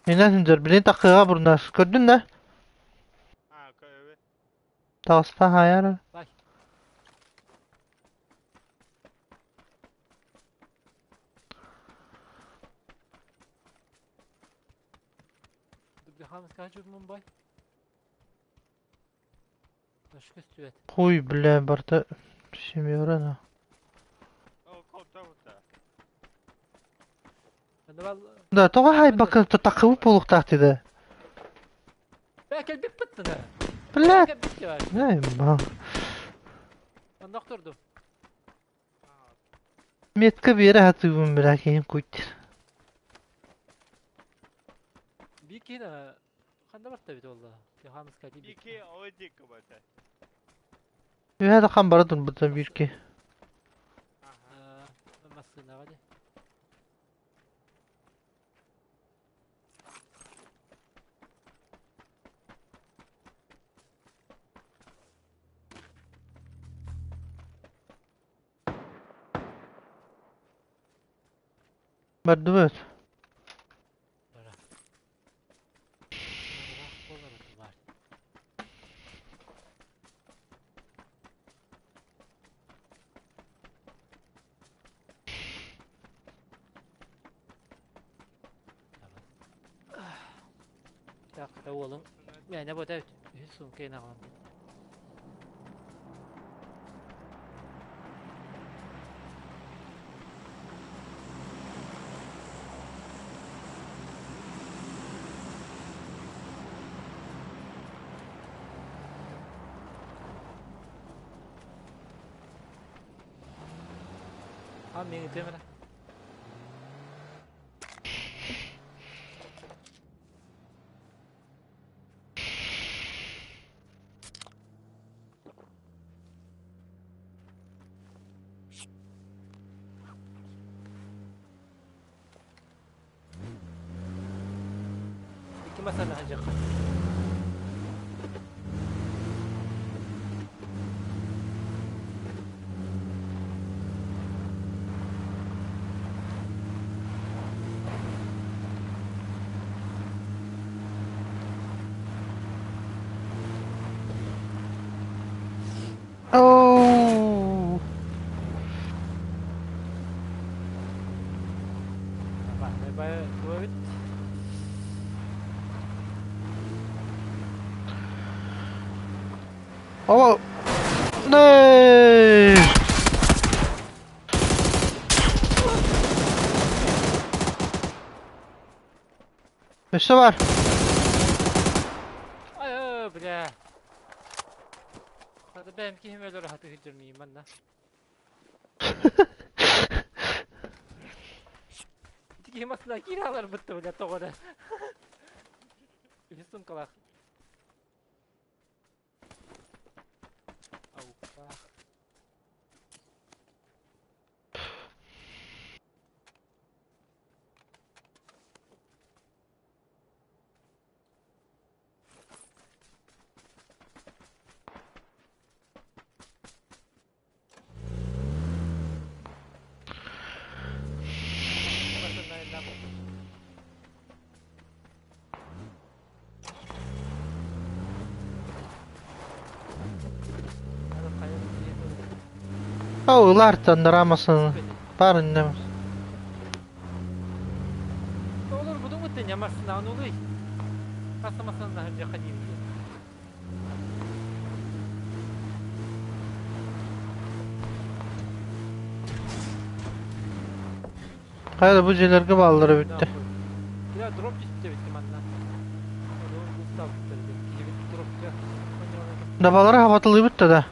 Инэн дьэр, билин таккыга бурнаш. Көрдүн да? Аа, көрөбүн. Таҕыста хаайар. Бай. Мумбай. Хуй, бля, барта семерана. Оо, колтабыта. Да, тоҕо хайбакка таккыбыт буолуохтаах да. Кэлбит быттына. Бля, Кэлбит бар. эй, ба. Оннох турдум. Метка биэрэ хатыыбын бля киһин куйт. Бикина ханна барта бит олла. Хамыска ди. Ики ойдик бата. Үһэ да хан бара турбута биирки. Аха. Массынаға ди. Бардыбыт. Бара. Болар бар. Так, oğlum. Yani bu da сумка на А, мен темір. Икки масана сылдьыахха. Оу! О! Ней! Өссө бар. Ай, бля. Хата бэйэм киһим өлөр хаты сылдьар манна. Ити киһи масына киирэ аларбытты бля тоҕо эрэ. Үһүс сумкалаах. Аука. О, ылаартан рамасын бар иннем. Olur budun mutlu yamasın anuluy. Kasamasın da hırca kadir. Хайда бу дьиэлэргэ бааллара бүттэ. Бля, дроп түстэ битти манна. Дабалара хабатылыы бүттэ да.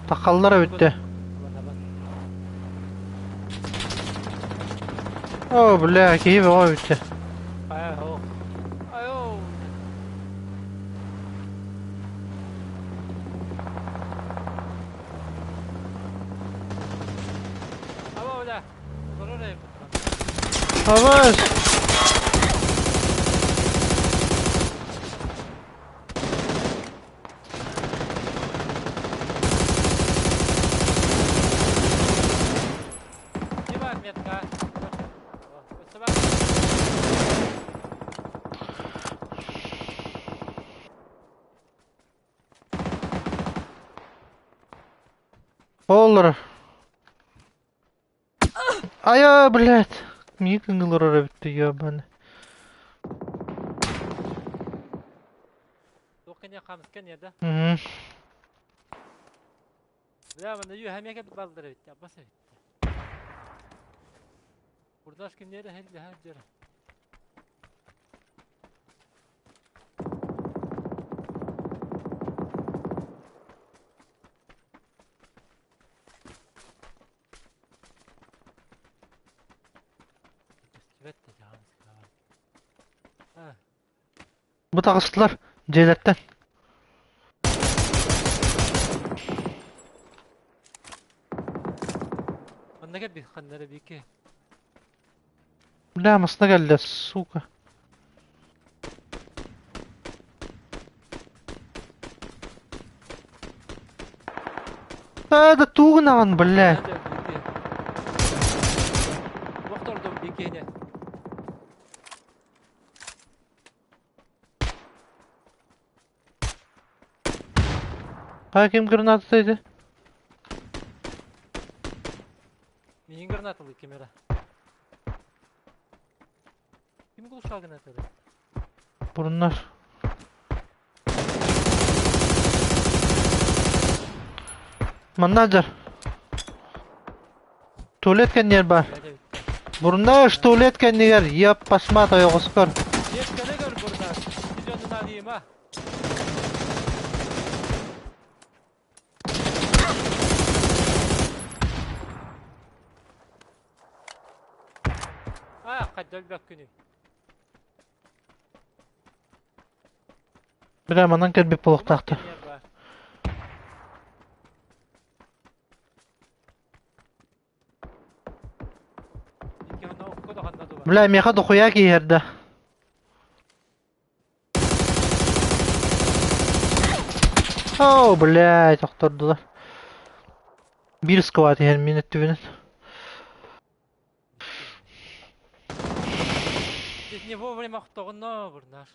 Тахаллара бүттэ. О, бля, киһи бөҕө бүттэ. Айо. Айо. Аба, бля. Абас! Оллар. Айа, блядь. Миигин ылар эбитти, ебаный. Мгм. Бу таҕыстылар дьиэлэртэн. Бля, масына кэллэ, сука. Ээ, да тугунаҕын, блядь. Хайа ким гранататайды? Миигин гранаталыы ким эрэ. Ким глушал гранаталыы? Буруннар. Манна дьар. Туалет кэннигэр баар. Буруннаш туалет кэннигэр, еп пасмат ойоҕоскор. Дьиэскэни көр бурнаш. Дьонун аныыма. Аа, хайда күнүй. Бля, манан кэлбит буолуохтаахтар. Бля, миэхэ дохуйа кииһэрдэ. Оо, блядь, охтордулар. Биир сквад иһэр мин өттүбүнэн. Здесь не вовремя охтоҕуна бурнар.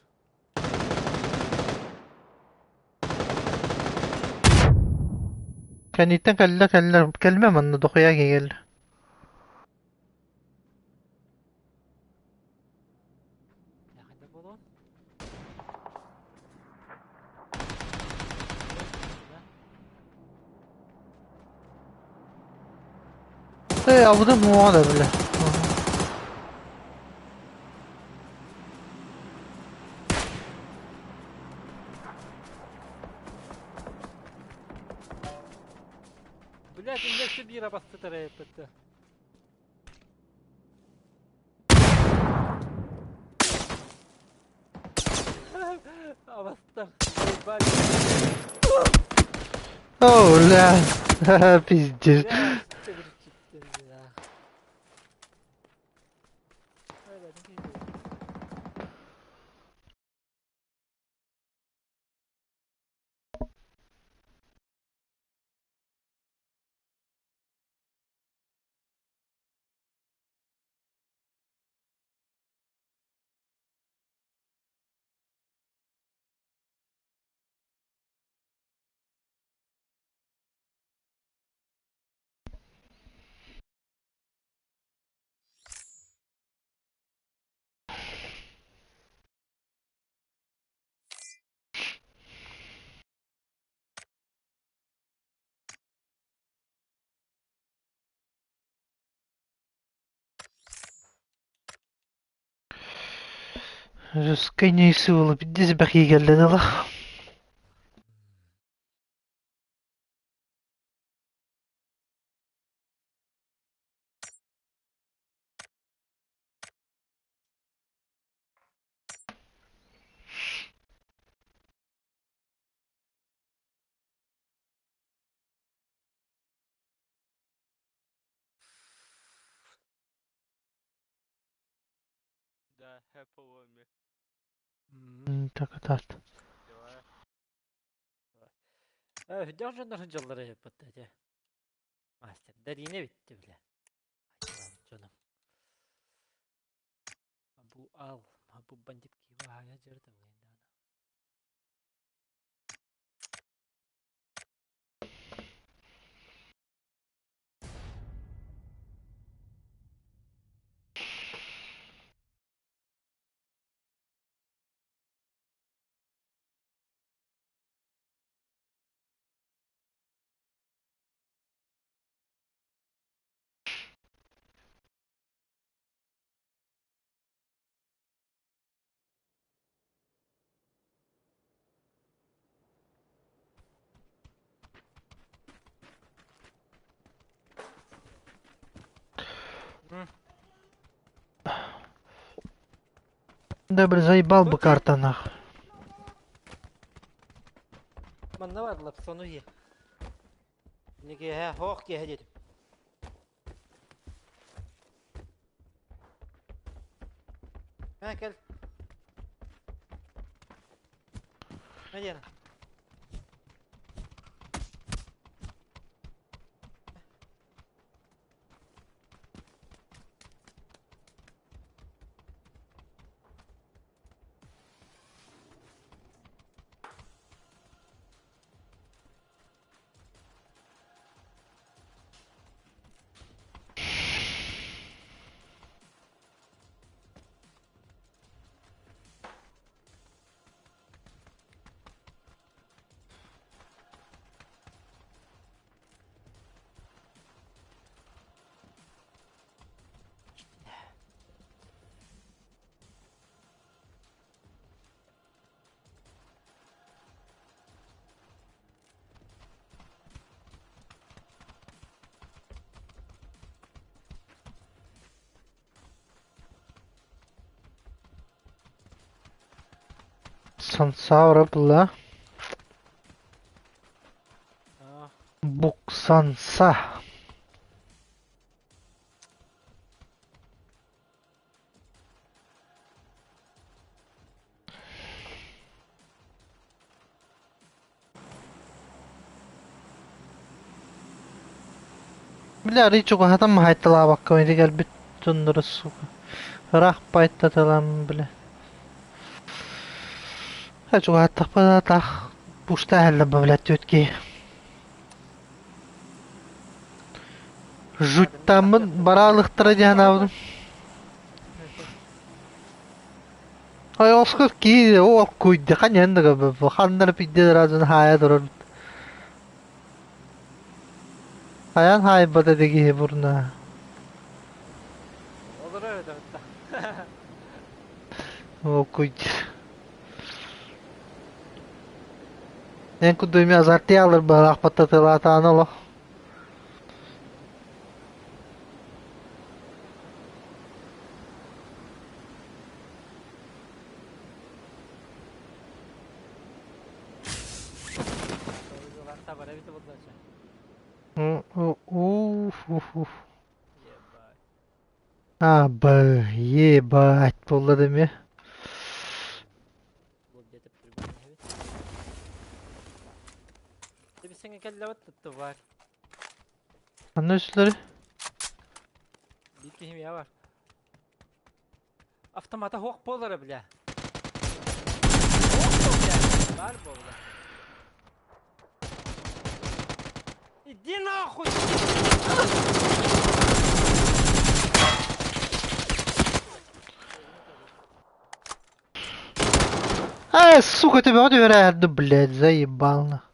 Кэнниттэн кэллэ кэллэ кэлмэ манна дохуйа кэллэ. Хайда буолуон? Э, абыдым уоҕа да бile. Блядь, инде биир абасты тарайыппытты. Абастар. О, бля, пиздец. Жескайней сыла, пиздец бэхи кэллэ дылы. Да, Apple ми. Так атаат. Давай. Дьон дьоллары yapпытта те. Мастер, дарине битти биле. Дьоном. Бу ал, бу бандит кива хая жерде бугайдаана. Да, бля, заебал бы карта нахуй. Манна бардылар сону хи. Неге хоох киһэ дедим. Ха кел. Медиана. Сансаура была. Буксанса. Били арыый чугаһатан маһайталаабакка ити кэлбит дьонноро сука ыраах байтаталаан бile. Чугаһаттахпына таах пустаа иһэллэр блядь түөрт киһи. Жуттааммын бараалыхтара дии санаабытым. Ойоҕоско киһи о куйда ханьан да ханнара пиздец разын хаайа турар. Хайаан хаайбата да киһи бурна. Олорор этэ бытта. О куйда. Эн курдук азартый алыр быһалаахпатта тылаатаан олох. Уф-уф. А, б, ебать, буолла да эмиэ. Ханна үсүлэри? Автомата суох буолара бля. Баар буолла. Иди нахуй! Ай, сука, ты вроде вероятно, блядь, заебал нах.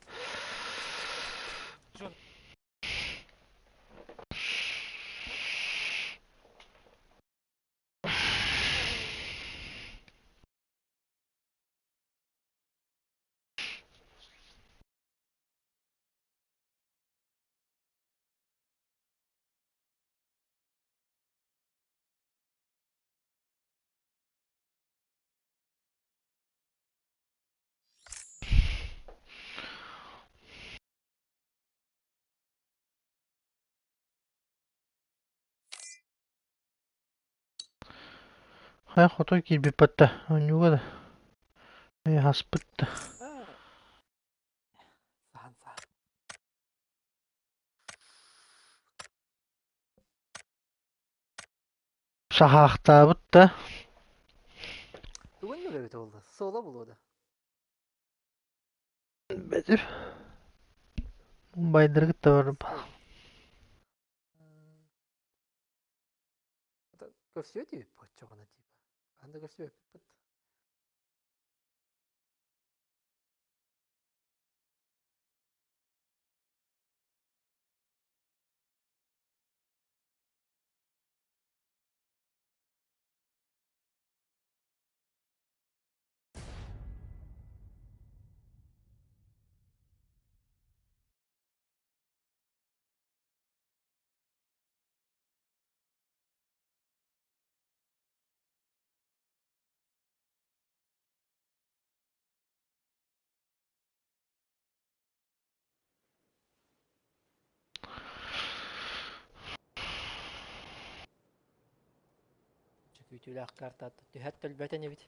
Хайа хотой киирбиппэт да, оонньууга да, хаспыт да. Саһан саһан. Саһаахтаабыт да. Тугун эбит буолла? Суола булуо да. Бэтир. Мумбайдары кытта барып. Көрсүө диэбит боччоҕуна типа. Анда көрсүөппүт. Күүтүүлээх картаат түһэт төлбөтөн эбит.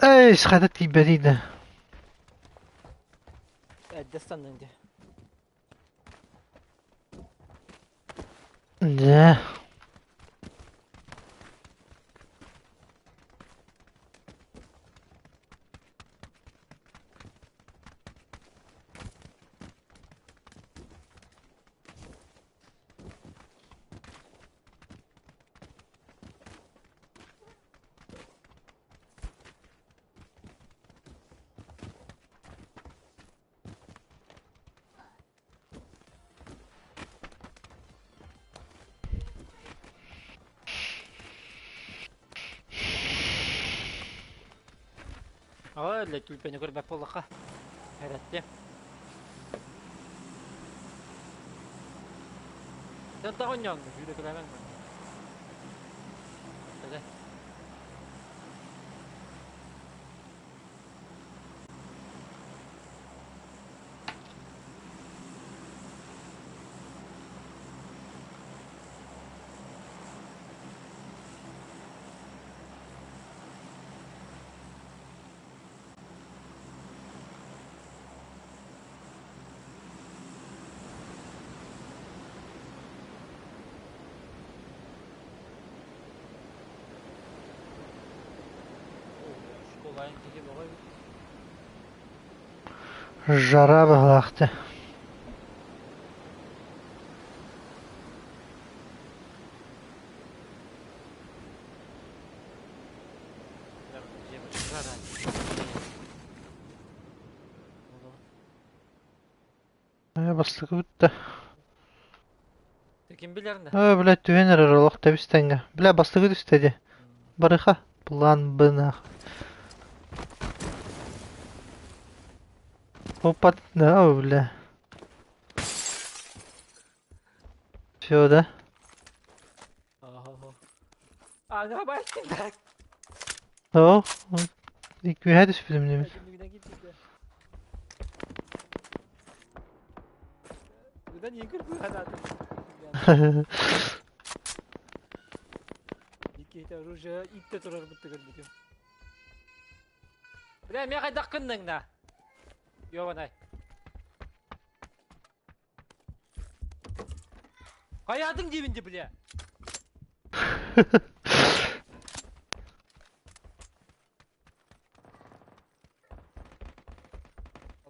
Эй, схата тиийбэтий да. Эрдэ станнын дии. Дьэ. Аҕа өллө түлпэни көрбөт буоллахха. Эрэттим. Sen daha oynayalım. Yürü hemen. Hadi. Жара быһылаахты. Бастакы бүттэ. Ким билэр Өө, блядь, түһэн эрэр олох тэбис-тэҥҥэ. Бля, бастакы түстэ дии. Барыха. План Б нах. Опа, да, о, бля. Всё, да? Ага, баттым. О, үөһэ түспүтүм дии. Оружие итте турар бутты көрбүтүм. Бля, мен хайдах кынның на? Йованай. Хайадың деймін де, бля.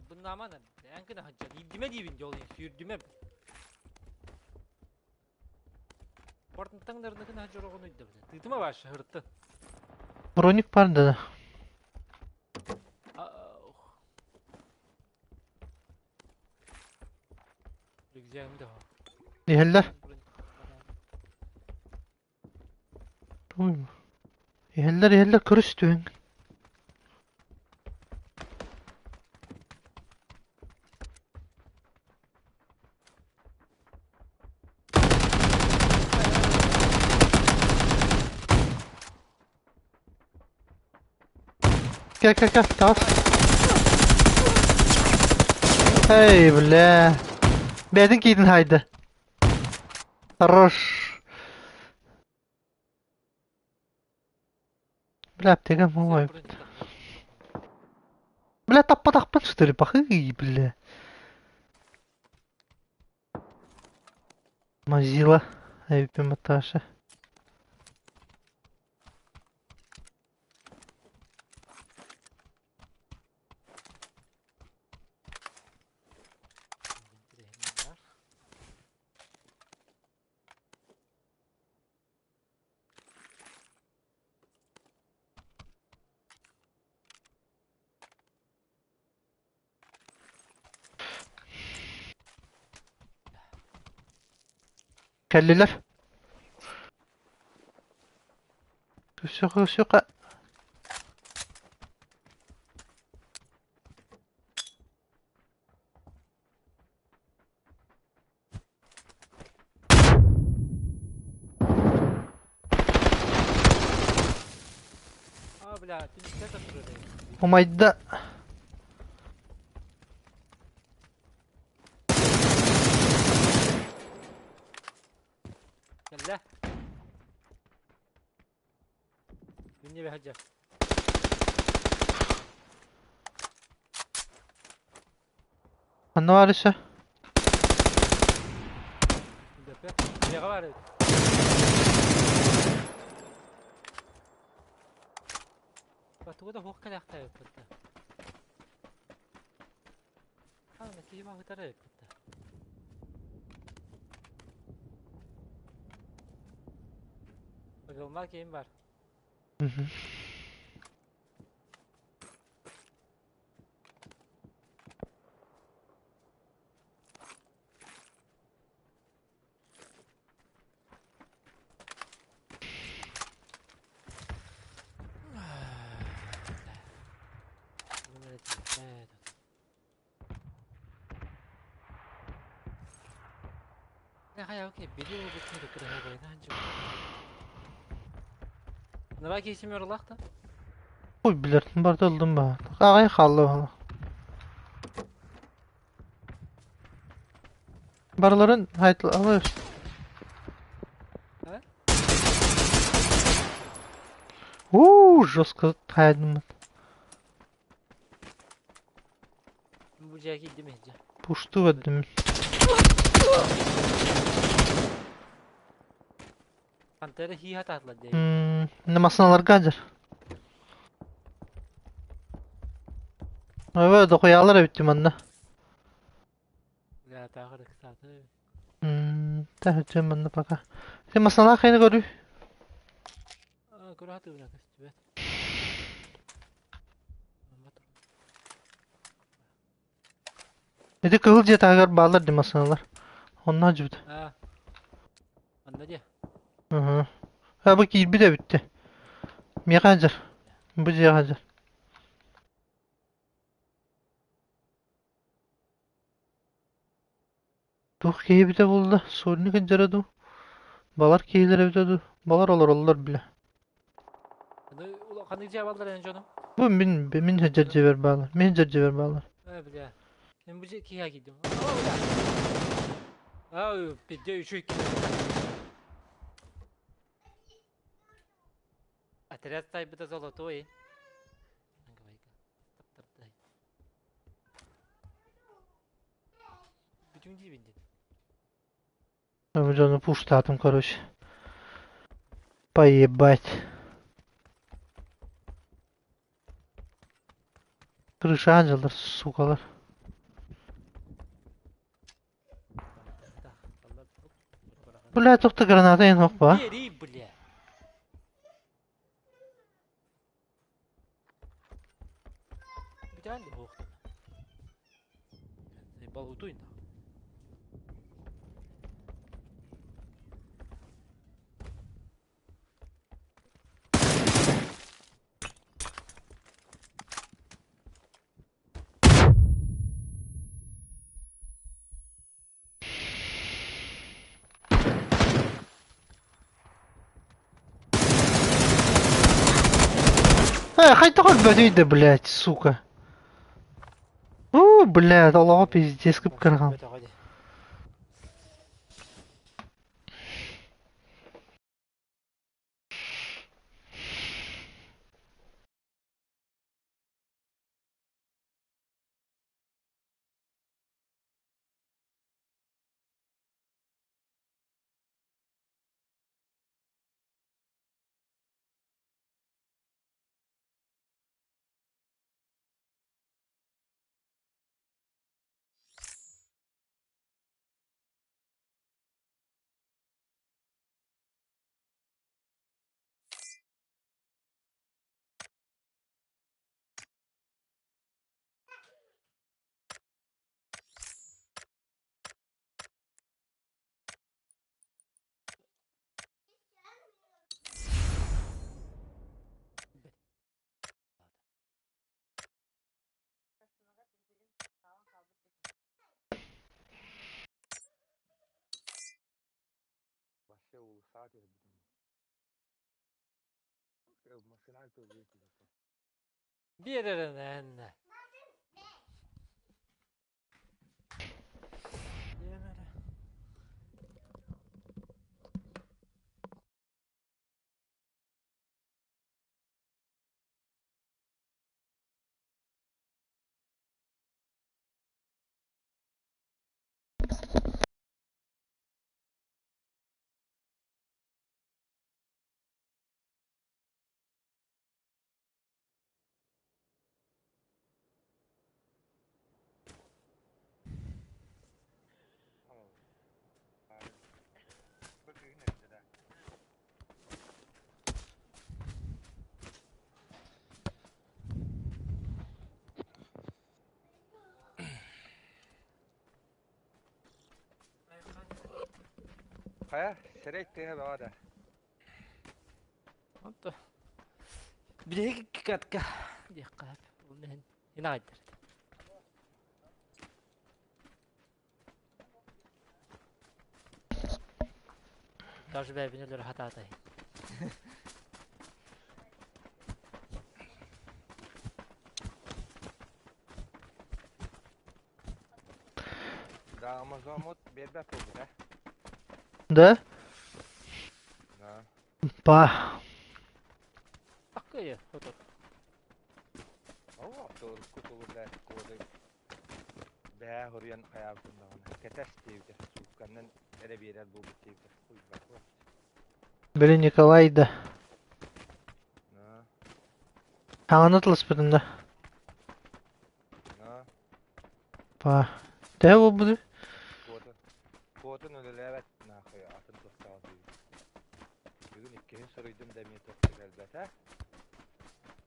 Bunun aman Yankına hacca. İbdime деймін де ол сүйірдіме. Портын таңдарыныкын хаджа оғын үйді, бля. Тытыма башы хыртты. Броник бар да. Рюкзагым да. Иһэллэр. Иһэллэр, иһэллэр, көрүс түһүн. Кэл, кэл, кэл, таас. Эй, бля. Бэйэтин киитин хайда. Хорош. Бля, аптека мой. Бля, таппатахпын что ли, пахы, бля. Мазила. Эй, Маташа. Кэллилэр. Сука, сука. А, бля, ты не это Умайда. Кэллэ. Минне бэһэдьэ. Ханна баар өссө? Дөпө. Дьиэҕэ баар эбит. Тугу да хуох кэлээхтэй эбиппит. А, киһи баһытар эбиппит. Ылма киһим бар. Хайа, окей, били ылбыт киһи кыраһыабайынан дьыбыта. Нара киһи ылах да? Ой, билэр, барыта ылдым баа. Аҕай хаалла баҕа. Барыларын хайтылалар. А? Уу, жестко хайдым. Бу дьиэ киирдим иһдьэ. Пушту бэрдим. Пантера хииха таатылар дии. Масыналарга дьэр. Ой, дохуялар эбитти манна. Бля, тааҕыр ыксааты. Таһыччы манна пока. Сен масыналаах хайны көрүү. Көрө хатыыбына көстүбэт. Ити кыһыл дьиэ таһыгар бааллар дии массыыналар. Онно сылдьыбыт. Аа. Манна дии. Ыһы. А бу киирбит эбит Миэхэ сылдьар. Бу дьиэҕэ сылдьар. Туох киһи эбитэ буолла? Сольник сылдьара дуу? Балар киһилэр эбитэ дуу? Балар олороллор бile. Ханнык дьиэ баллар эн дьонум? Бу мин мин сылдьар дьиэбэр бааллар. Мин сылдьар дьиэбэр бааллар. Ээ бля. Мен бу дьиэ киһи киирдим. Аа, бидде үчүй Отряд тайбыта золотой. Бүтүн диибин дедим. Бу дьону пуштаатым, короче. Поебать. Крыша ангеллар, сукалар. Бля, тоқта граната ен хоппа. Бери, бля. Бүтән де Балутуй Э, хайдах өлбөтүй да, блядь, сука. У, блядь, олоҕо пиздец кып-кыраҕан. Биэрэрэнэн. Хайа, сэрэй тыаһа бөҕө да. Онто билиһи катка диэххэ ол иһин инаайдар. Даже бэйэбин өлөрө сатаата. Да, Амазон биэрбэт буолбут ээ. Да? Да. Па. Такые, вот. Оо, урукку тугу блядь, коды бэһээ хоруйан хайаабытын даҕаны кэтэс диэбитэ суукканнан эрэ биэрэр буолбут диэбитэ уйбат Били Николай да. На, Хаҥаны тылыспытын да. на, Па. Төһө буолбутуй? куотун куотун үлэлээбэт нахуй атын тустаах диэбит. Бүгүн иккиһин суруйдум да эмиэ туох да кэлбэтэ.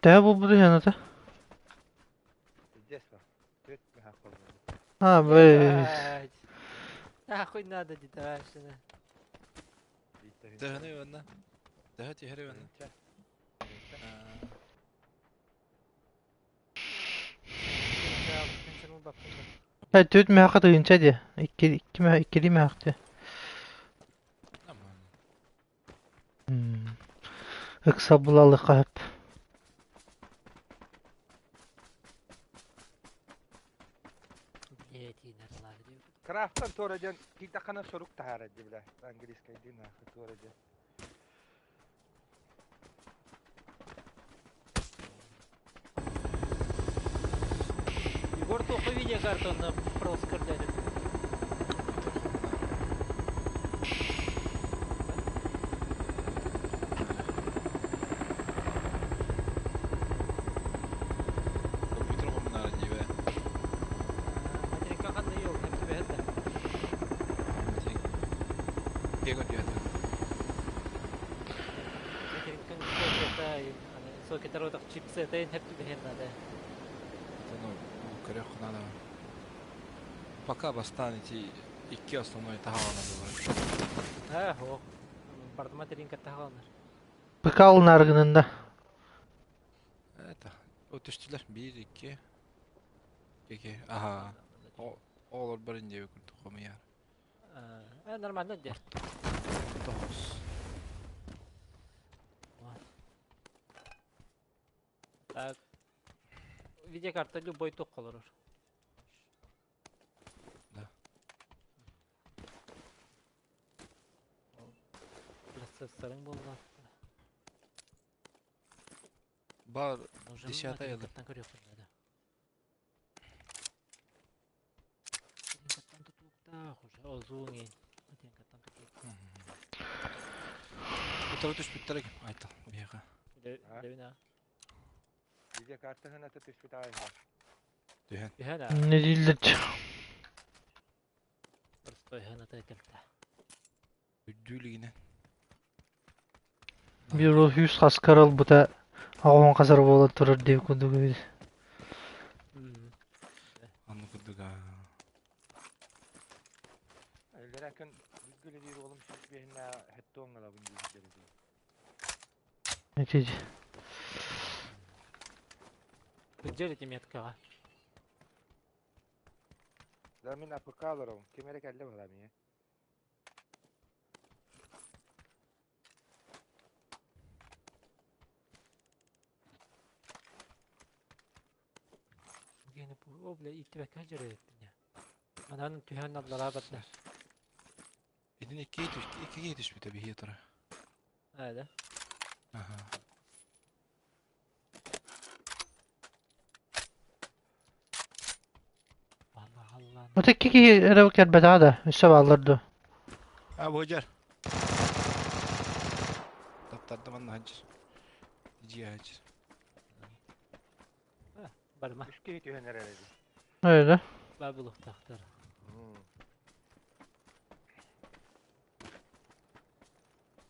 Төһө буолбутуй аната? Пиздец ба. Түөрт мөһөөх буолбут. А, бэй. Ебать. Нахуй надо детальщина. Төһөнү уонна? Төһө түһэри уонна? Тыһыынча. Э, түөрт мөһөөххө тыһыынча диэ. Икки, икки мөһө, иккилии мөһөөх диэ. Аман. М. Ыкса булалыхха сөп. Крафтан туора диэн киирдэххинэ сурук таһаарар дии бля английскайдыы нахуй туора диэн. Егор туохха видеокартаны просто көрдөөтүм. Компьютер хомунаар диибэ. Материнка ханна йол, хем түбэһэр да. Кего түһэтэ. Материнкаң сокета, сокетар отах чипсетейн хеп түбэһэр надо. Это, ну, көрөх надо. Пока бастаан ити икки основной таһаҕана буолар. А, о. Барда материнка таһаҕаланар. ПК улнааргынында. Это, өтүстүлэр биир, икки, ики, аха. Оҕолор барын диэби курдук хомуйар. Э, нормально де. Тоҕус. Так. Видеокарта любой туох олорор. Да. Процессорың буолла. Бар Можем десятая да. материнкаттан көрүөхпүн да. Материнкаттан тутулуктаах уже озуун иин. Материнкаттан тутулуктаах. Утары түспүттэр айтал биһиэхэ. А? Дэбин а. Видеокарта хыната түспүт аайы. Түһэн. Түһэн а. Не дииллэр Простой хыната кэлтэ. Үрдүү илигинэн. Биир ол сүүс хаскар ылбыта оҕоһун хасар буолан турар диэбит курдук эбит. Анны курдук аа. Эллэрэ күн бүгүл диир уолум сүүс биэһиннээ хэттуон ылабын диир дии. Ити Күддьэр ити меткаҕа. Да мин АПК олоробун. Ким эрэ кэллэ бала миэ. Гени бу о бля иттибэккэ дьөрөйөппүн я. Манан түһэн аллараа барда. Итини иккигэ түс иккигэ түспүтэ биһиэ тура. Аа да. Аха. Алла алла. Вот икки киһи эрэ кэлбэтэҕэ да, өссө бааллар дуо? А буодьар. Таптарды манна ханчыр. Дьиэ ханчыр. Барма. Үс киһи түһэн эрэр эбит. Öyle. Бар булуктаахтар.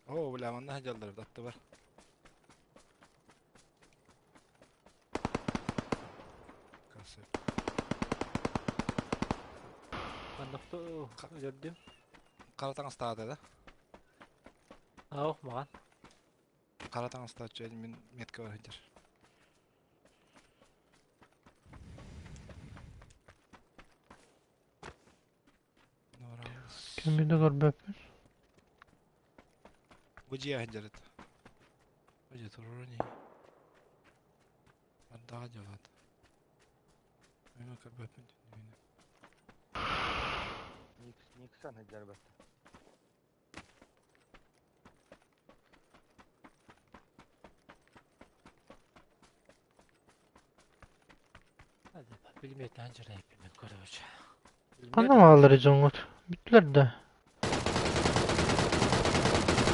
Оо, бля, манна хадьаллар татты бар. Касса. Маннахты өлөрдүм. Хара таҥастаата да? Ау, маған. Хара таҥастааччы мин метка бар сылдьар. Кимини көрбөппүн. Бу дьиэ сылдьар этэ. Бу дьиэ турар ини. Бардаҕа дьолоот. Мин көрбөппүн түннүгүнэн. Никсон сылдьар бата. Билимиэттээн дьарайппын короче. Ханна бааллар дьоҥҥут? Бүттүлэр да?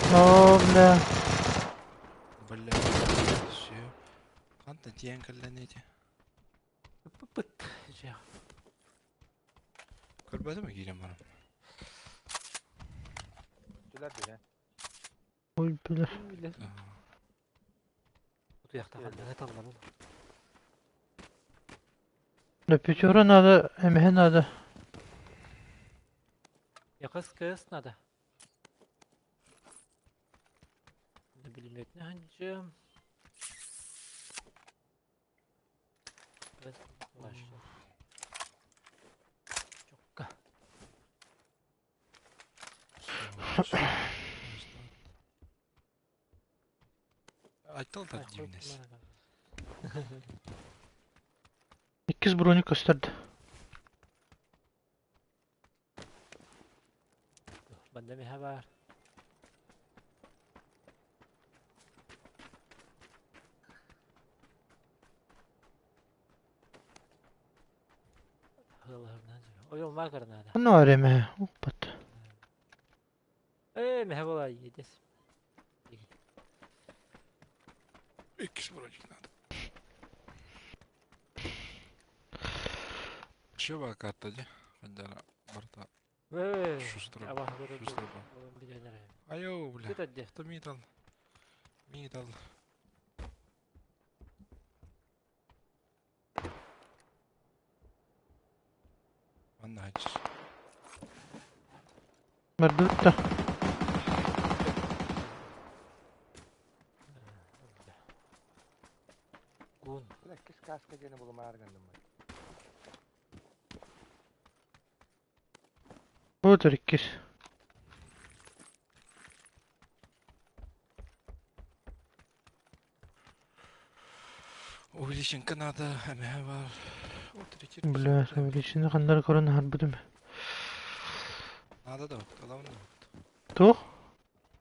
Оо, бля. Бля, все. Хантан тиийэн кэллэн ити? Пыт. Дьэ. Көрбөтүм киирэн баран. Бүттүлэр диһэ. Ой, бля. Билэр. Утуйахта ханна талларым. Да пятеро надо, эмэһэ надо. Якас КС надо. Да билимиэтне ханчы. Чокка. Айтал да дивнес. Иккис броник көстөрдө. Банда миһэ баар. Ойон маа карнаада. Ханна бар эмэһэ? Укпат. Ээ, миһэ була иедес. Иккис броник надо. Че ба карта ди? Хадара барта Ээ, шустро. абаһ Шустро ба. Айо, бля. Кыт адде. Кто митал? Митал. Манна хачыр. Бардыбыт да. Гун. Иккис каска диэни булумаар гынным. Бу иккис. Увеличенка надо, эмэһэ бар. Утри Бля, увеличение ханнары көрөн харбытым. Надо да, главное вот. Туох?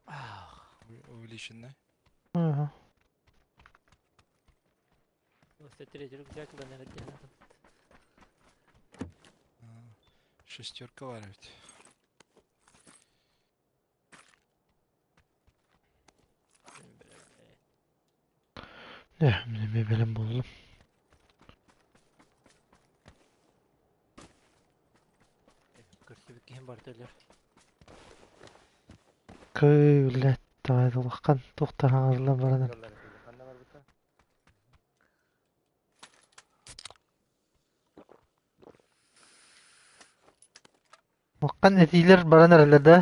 Ах. Увеличенная. Ага. Третий рюкзак да наверное. Шестерка бар ведь. Не, мне белем болдум. Көрсүбүт киһим бар төлөр. Кый, блядь, давай улахан туохтаһаҥарла баран. Ханна барбыта? Улахан этиилэр баран эрэллэр да.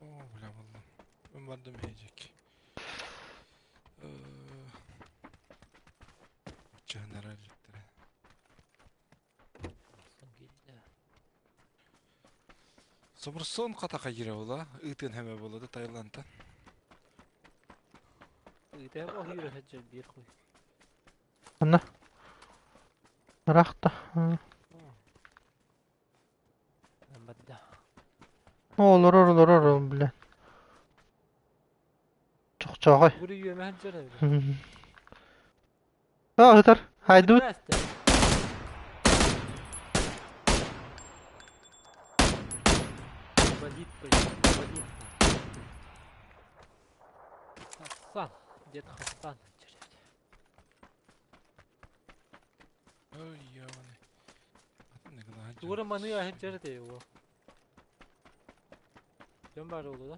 О, бля, булдум. Мен бардым иһээжик. Чыһынара иликтэрэ. Собурсон хатаха киирэ була, ыытын хэмэ була да Таиландтан. Ыытыам оһуйра сылдьар биир хуй. Анна. Рахта. Бадда. Олорор, олорор, бля. Чохчоҕой. Бури үөмэ сылдьар эбит. А, ытар. Хайдут. Инвалид, инвалид. Хасан, дед Хасан. Ой, ёбаный. Тугура маны аһын те его. Дьон бар oldu да?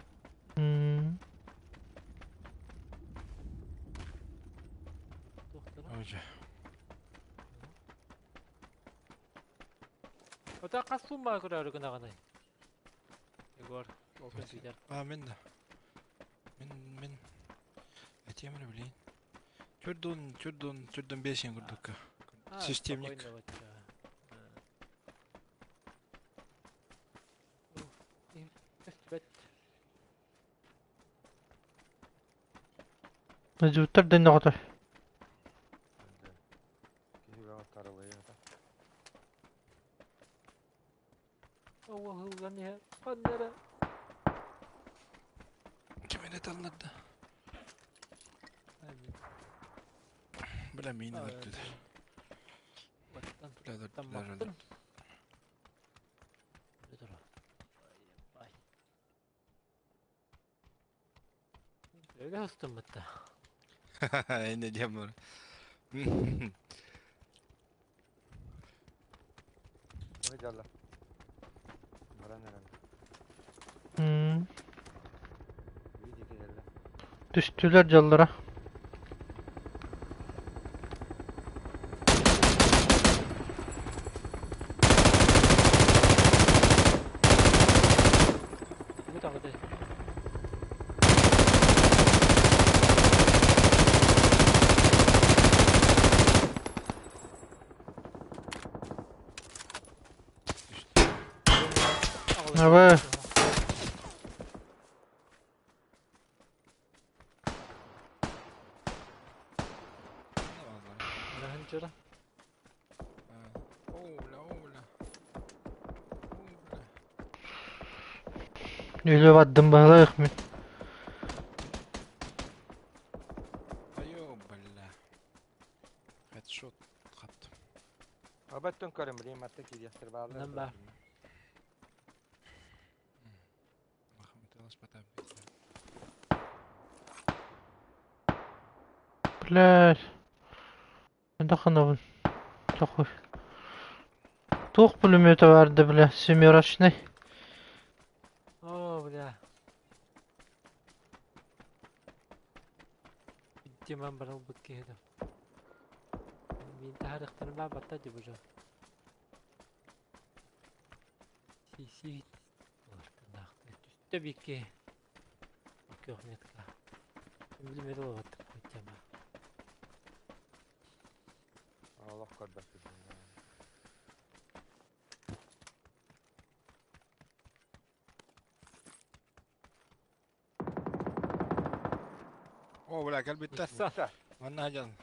Ой, Ота қас сумма көрөр гынаганай. Егор, ол компьютер. А, мен да. Мен, мен. Этемini билейин. Түрдөн, түрдөн, түрдөн бесин курдукка. Системник. Мөдьүттэр дэннэҕэ Киһи бөҕө тарылыйа да. Оҕоһуллан иһэ ханна эрэ Ким эрэ талларда? Бля, миин өлөрдүлэр. Баттан Бля, өлөрдүлэр, тамматтым. өлөрдүлэр. Öyle hastım bitti. Ne diyeyim bunu? Ой, дьалла. Баран эрэн. Бии диэки кэллэ. Түстүлэр дьаллара. Bu tağıdı. Абы. Ханчара. О, бля, о, бля. О, бля. Өлө бардым баһылайых мин. Айо, бля. Headshot хаптым. Абаттан көрөм, билим атта кириэхтэр бааллар. Нан баар. Блядь. Даханабын. Такой. Туох пулемета барды, бля, семерочный. О, бля. Диман барал бут киһи Мин таһарыктарын баа батта ди бужа. Си-си. Түстэ бикки. Көх метка. Билмedi ол баттым тема. Олох көрбөппүн. О, бля, кэлбиттэр. Са. Манна дьон.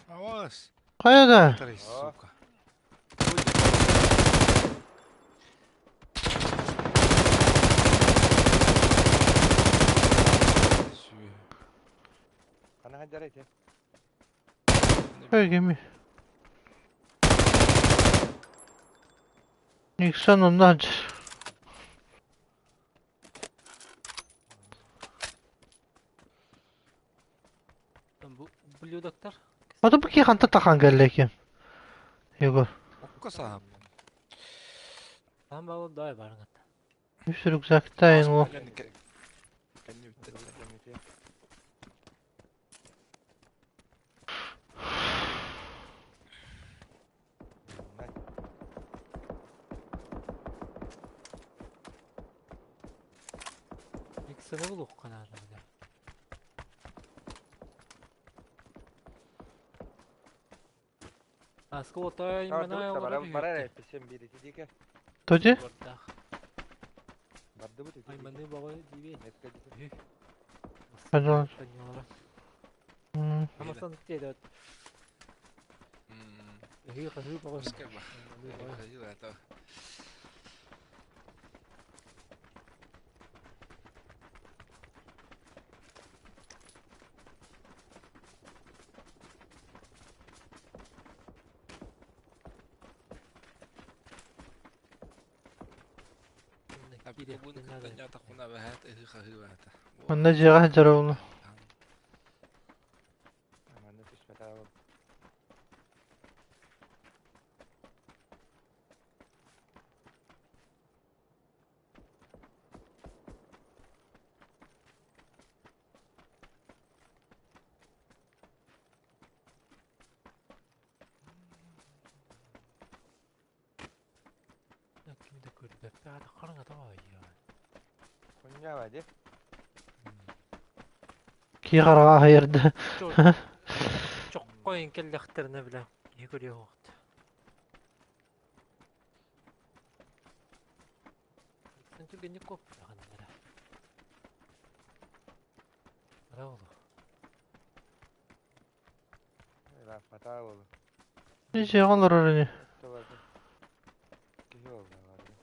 Авас. Хайа да? Три, сука. Сү. Хана ханжар эти. Эй, кими? Никсон оннан. Бу блюдоктар. Ото бу ки ханта тахан кэллэки. Егор. Окко саап. Там бал дай барыңат. Үс рюкзактайын ол. Кэнни бүттэ. Никсоны булук канары бля. Аскы отай мана Бара бара эпписен бири тидике. Тоди? Барды бут ити. Айманы бага дибе. Метка дики. Пожалуйста. Амасан тедет. Хы хы бага. Пускай ба. Выходила это. Манна дьиэҕэ сылдьар оҕолор. Манна түспэтэ. Кимде көрбөппө ата караңа табай. Хунья ди. Ки хараҕа аһыйарда. Чоккойн келлехтерне биле. Киһи көрүө хуохт. Атын түргэнник куоппутаханнара. Браво. Ырааппатаа буолу. Дьиэҕэ олорор ини. Киһи буолла бары.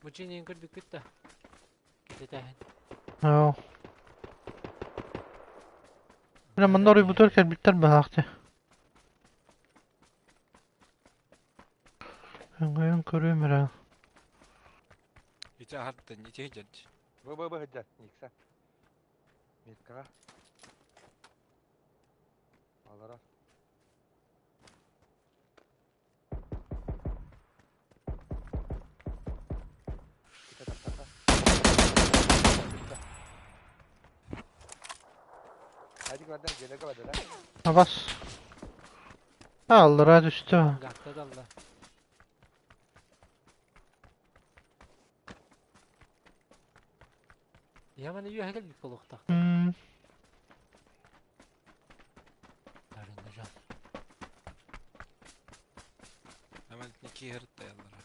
Мучениен көрбүккүт да кэпсэтээһин. Оо. Бля, манна оруйбутугар кэлбиттэр быһаахтыы. Өҥөйөн көрүөм эрэ. Ити аһардан ити дьадь. Бу бу бу сылдьар Никса. Миткаҕа. Олорор. Кита тахсата. Hadi бардан дьиэлэргэ бардылар. Абас. Аллараа түстэ. Гахта далла. Яманы үөһэ кэлбит буолуохтаах. Дарынна дьон. Hemen iki yarıtta yallara.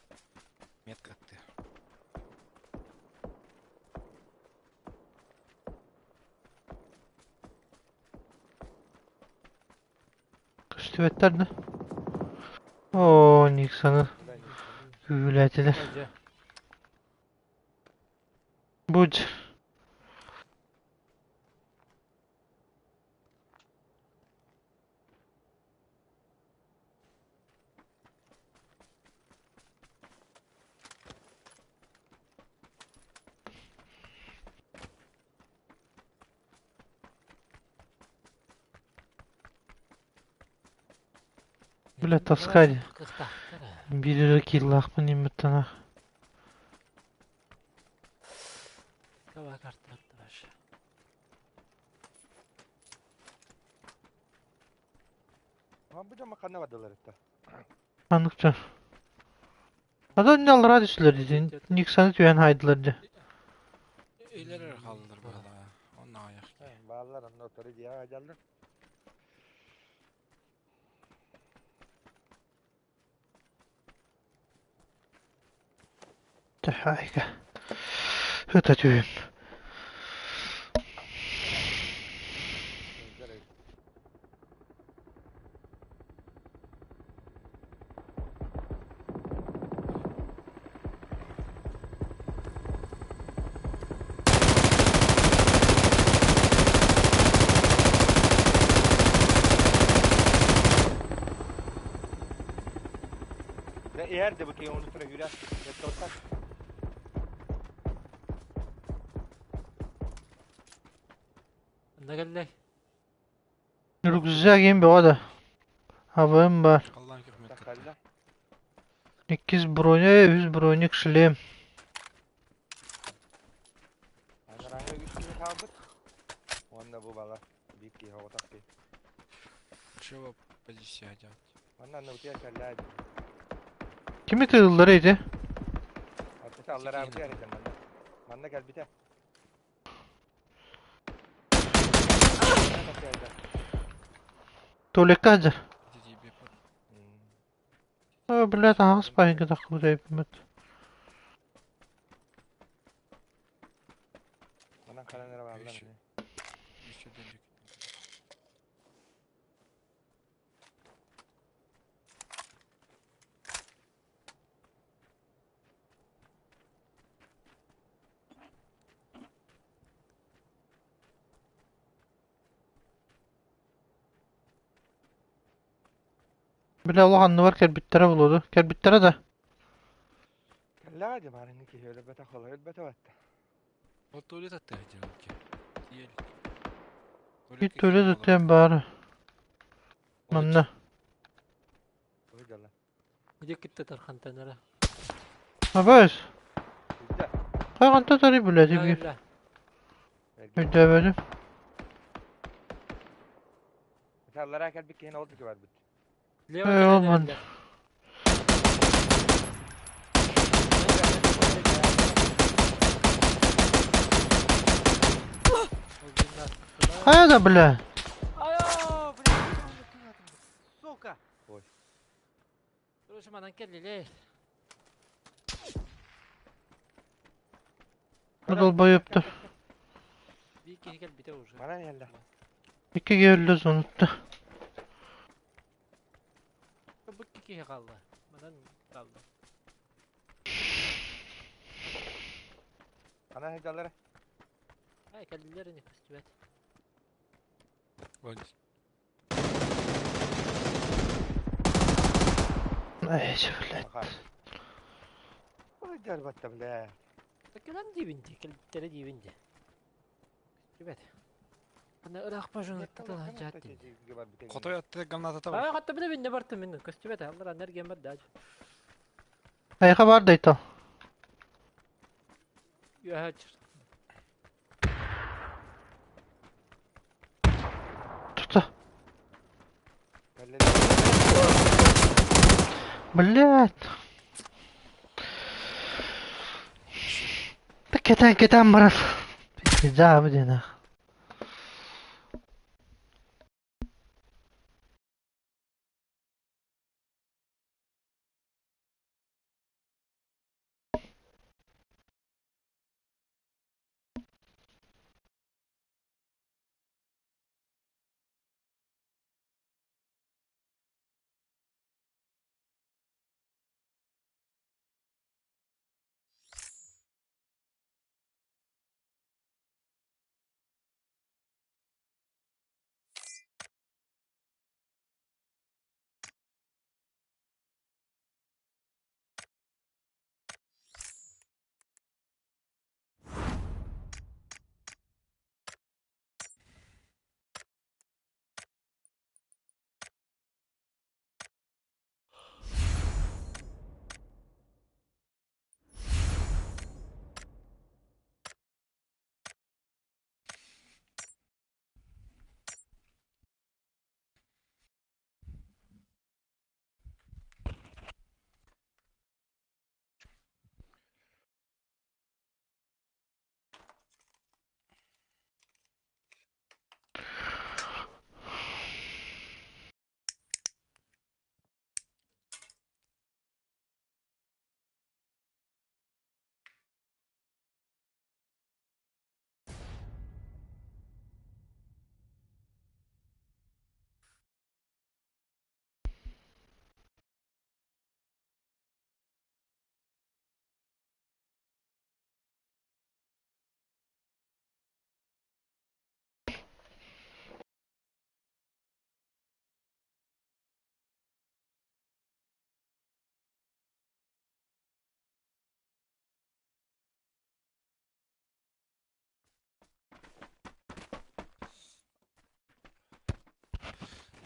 Метка атты. Көстүбэттэр да. Оо, Никсоны күүһүлээтилэр. Дьэ. Будь. Бля, таскай. Биир киллаахпын иммиттана. Бу дьон ханна бардылар это? Ханнык Ада инне аллараа түстүлэр дии. Никсаны түһэн хаайдылар дии. Өйлер хааллар баhala. Онно аяқ. Бааллар онно отары дия ажаллар. Тэхайга. Ыта түһүм. Иһэр де бу киһи оны тура хүрэ. Тоттар. Онно кэллэй. Рюкзагым бөҕө да. Абыым бар. Аллаһын көх метка атты. Тахалла. Иккис броня, үс броник шлем. Анараҥҥа үс киһи хаалбыт. Уонна бу бала биир киһи оҕотох киһи. Чего позиция делать? Манна анна утуйар кэллээ. Кими тыыллара ити? Аттыта аллараа утуйар этэ манна. Манна кэлбитэ. Туалекка сылдьар. Ити тебе пор. Оо, блядь, аһаҕас паайга таххыбыт Манан хаran эрэ бааллар. Еще. Еще дэнжик. Бля, олох анныбар кэлбиттэрэ буолуо Кэлбиттэрэ да. Кэллэҕэ дии маарыҥҥы киһи өлбөтөх холо өлбөтө батта. Ол туалет атты делать. Тиел. Bir туалет аттыан баара. Манна. Тугу дьалла. Ити кытта тархантанара. Абас. Үдэ. Хайгanta тарый блядь. Кэллэ. Өйдөөбөтүм. Аллараа кэлбит киһини ол диэки барбыт. Лево Ээ, кэлэн ол ман. эрэллэр. Ол гимнастикалар. Хайа да бля. Айоо, блядь, сука! Ой. Короче, манан кэллилэр. Бу долбоебтар. Биир киһи кэлбитэ уже. Манан иһэллэр. Икки киһи өллө сонутта. Бу икки киһи хаалла. Манан хаалла. Манан сылдьаллар. Ай, кэллилэр ини көстүбэт. Ой, Эй, блядь. Аха. Ой, дьарбатта, бля. Кэлэн диибин дии, кэлбиттэрэ диибин дии. Көстүбэт. Аны ыраах бажын жаат дии. Хотой атты гамнатата бар. Аа, хатта биле бинне бартым мин. Көстүбэт. Аллар аннар ген бар да. Айха бар да итал. Үөһэ Тута. Блядь. Да кэтэн кэтэн баран. Пизда блин.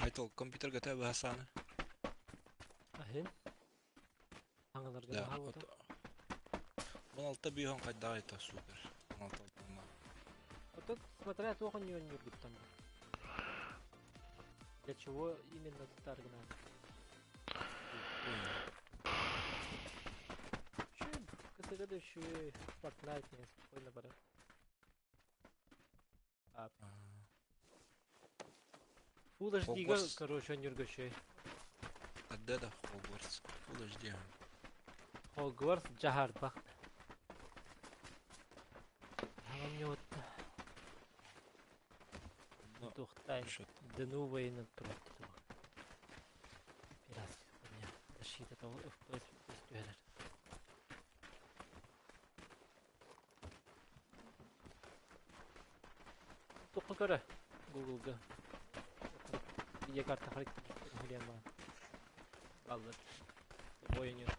Айтол компьютерга төбө хасаны. Аһын. Аңаларга Да. наһаа уота. 16 бүйөн кайда айта супер. 16 алтынна. Отут смотря туох онньуон там. Для чего именно тутарга надо? Чё, КСГ еще Fortnite не спокойно бара. Full HD га, Хогвартс. короче, онньурга шей. Адда да Хогвартс. Full HD. Хогвартс Джахарбах. Онньуотта. Ну, Тухтай. счет. Дну военный против. Пиратский хуйня. Защита того FPS түһэрэр. Туққа көрө Google-га. Видеокарта характеристика баар. Баллар. Ойнур.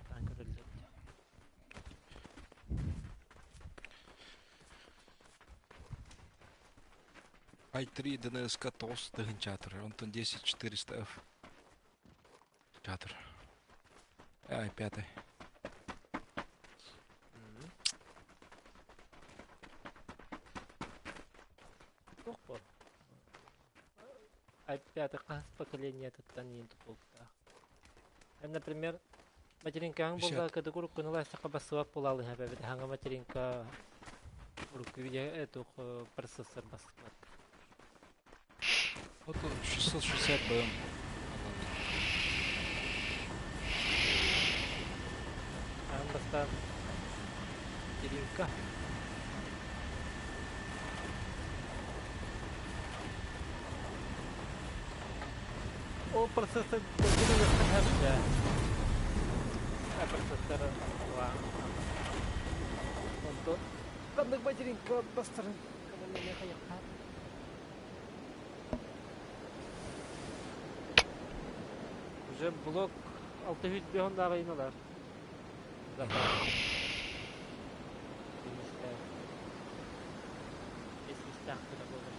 Стан көрөллөр. i3 ДНСК ТОС тыгын чатыр. Онтон 10400F. Чатыр. Ай, пятый. Опять хаһыс поколениетыттан иин тутулуктаах. Например, материнкаҥ 50. буолла кыдык уруккуну лаастахха бассыбат буолаалыһа эбэбит хаҥа материнка урукку видео туох процессор бассыбат. Вот 660 БМ. Аан бастаан материнка. Ол процессор процессор Онтон ханнык материнка бастарын Уже блок 605 оннааҕы Запас. Бес гына буолар.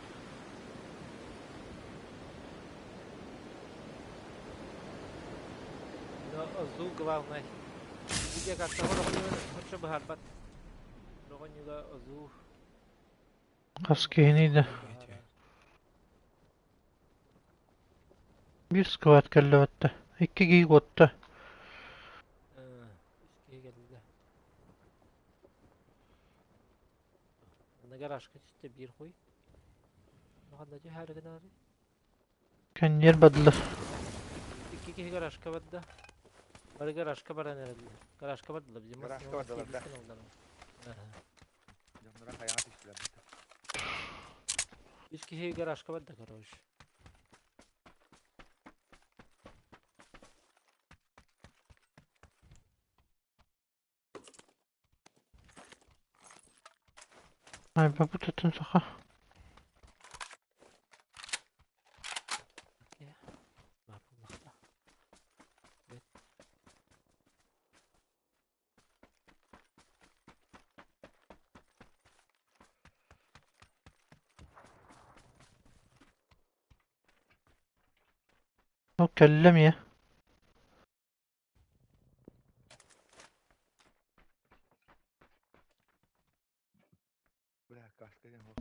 Но звук главное. Видео как-то хочо быһаарбат. Роҕонньуга озуу. Хас киһиний да. Биир сквад кэллэбэттэ. Икки киһи куотта. Үс киһи кэллэ. Аны гаражка түстэ биир хуй. Ханна түһээри гынары? Кэнниэр бардылар. Икки киһи гаражка барда. Бары гаражка баран эрэллэр. Гаражка бардылар. Видимо, Гаражка бардылар да. Дьонноро хайаҕа түстүлэр. Үс киһи гаражка барда, короче. Айбабыт атын саха. Ол кэллэ эмиэ. Бля, каска диэн ол.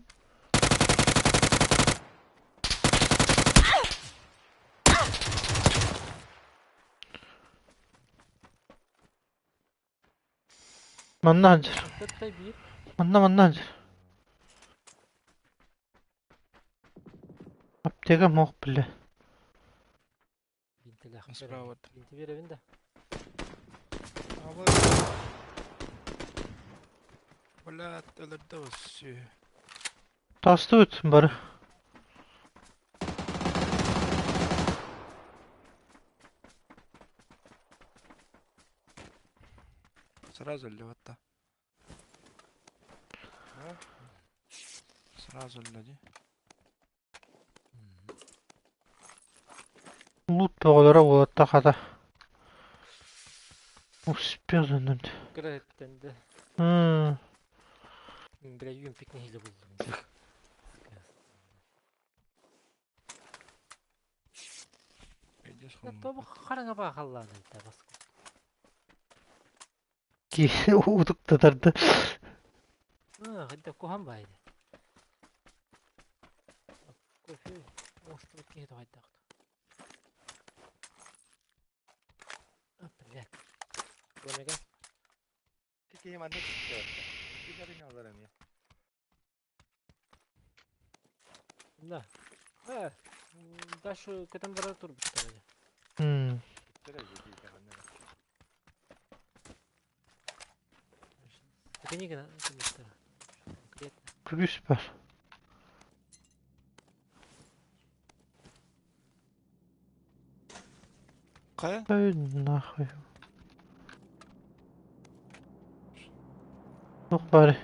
Манна сылдьар. Сыттай биир. Манна манна сылдьар. Аптека мох бile. Бинтилээх Справа. Бинти биэрэбин да. Бля, өлөрдө сү. Тастыбыт бары. Сразу өллө Сразу өллө дии. Лут бөҕөлөрө уолатта хата. Успел дэннэмт. Кыра эттэнде. Хм. Бля, юмпик нэһиилэ буллум. Тобу хараҥа баа халлаан айта баску. Киһи утуктатарды. Аа, хайда куһан баайды. Кофе оҥостубут киһи тоҕойдоох. А, блядь. Омега. Киһи маннык түстэ. Икки алар эмиэ. Да. Э, дальше көтөн бара турбуттар эди. Хм. Книга турбуттар. Конкретно. Күлүс бар. Хайа? Ай, нахуй. Туох баарый?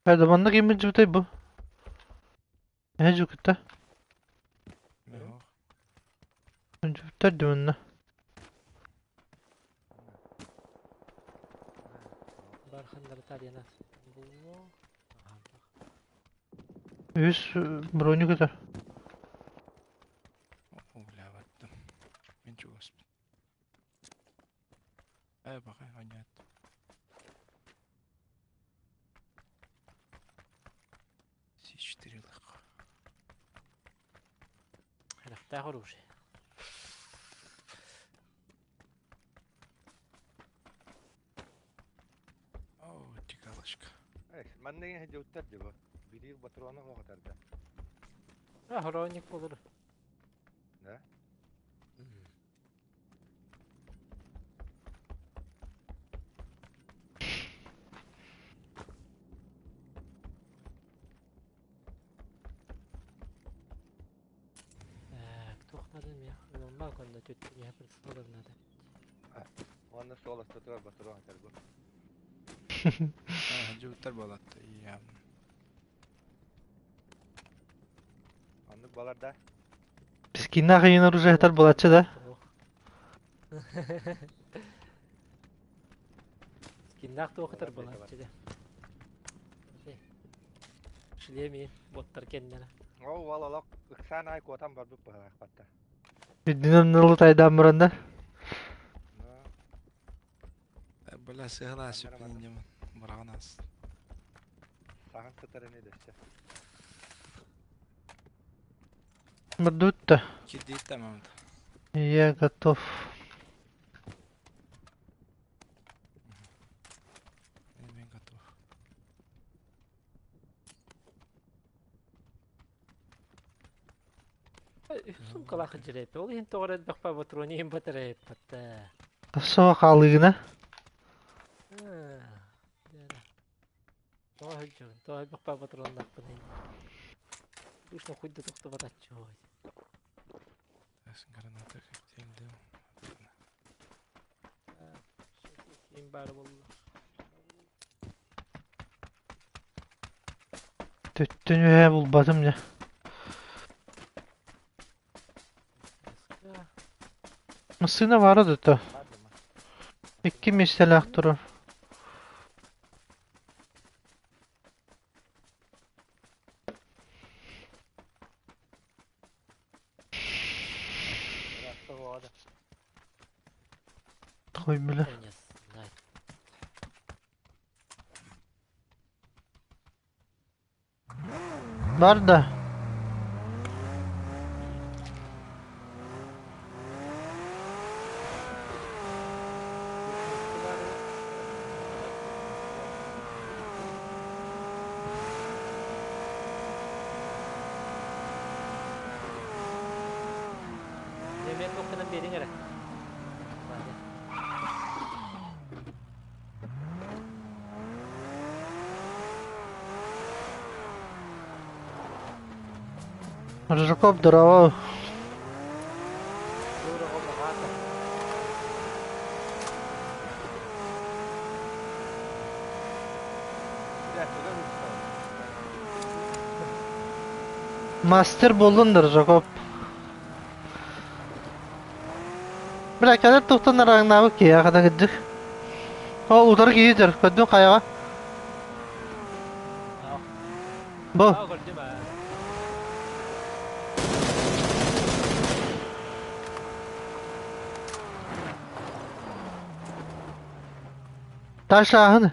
Хайда манна киммит дьыбытай бу? Эһэ дьукута. Дьуктар дьонно. Үс броню көтөр. Бля, Мин чугаспын. Э, баҕай, онньоот. С4 легко. Харахтаах оружие. О, тикалочка. Манна дьуттар дьыбы. Бирир патрона хоҕотарда. А, хороонник болur. Да? Туохтарын миэхэ конно түттүнүһэ представленнада. Уонна суол астатыгар патрон атарбы. Дьуттар болатты. Я. Оннук балар да. Скинна хайын оружиетар булаччы да. Скиннаах туохатар булааччы да. Шлеми боттар кеннere. Ол вал олох ыксаан ай куотан барбыт быһалаах батта. Үрдүнэн нылы тайдаан баранда. Бля, сыһына сүппүн быраҕан ас. Сахан сытар эне дэссе. Мурдутта. Кирдиит тамамыт. Я готов. Мен готов. Сумкалаах дьирэп. Ол иһин тоҕор элбэх патрони иһин батарайыппатта. Соға қалыгына. Тоҕо сылдьабын, тоҕо элбэх патроннаахпын. Душно хуйда тохтубатаччы. Граната коктейль Им баар буолла. Түттүн үһэ булбатым дьэ. Массыына баара дута. Икки миэстэлээх турар. Той бля. Бар да. Мен тоқтынан берің әрі. Рыжаков, здорово. Мастер болдун да Рыжаков. Бля, кэлэр тухтан араҥнаабыт киһи хата кырдьык. Ол утары киһи дьэр, көрдүн хайаҕа. Бу. Ташааһын.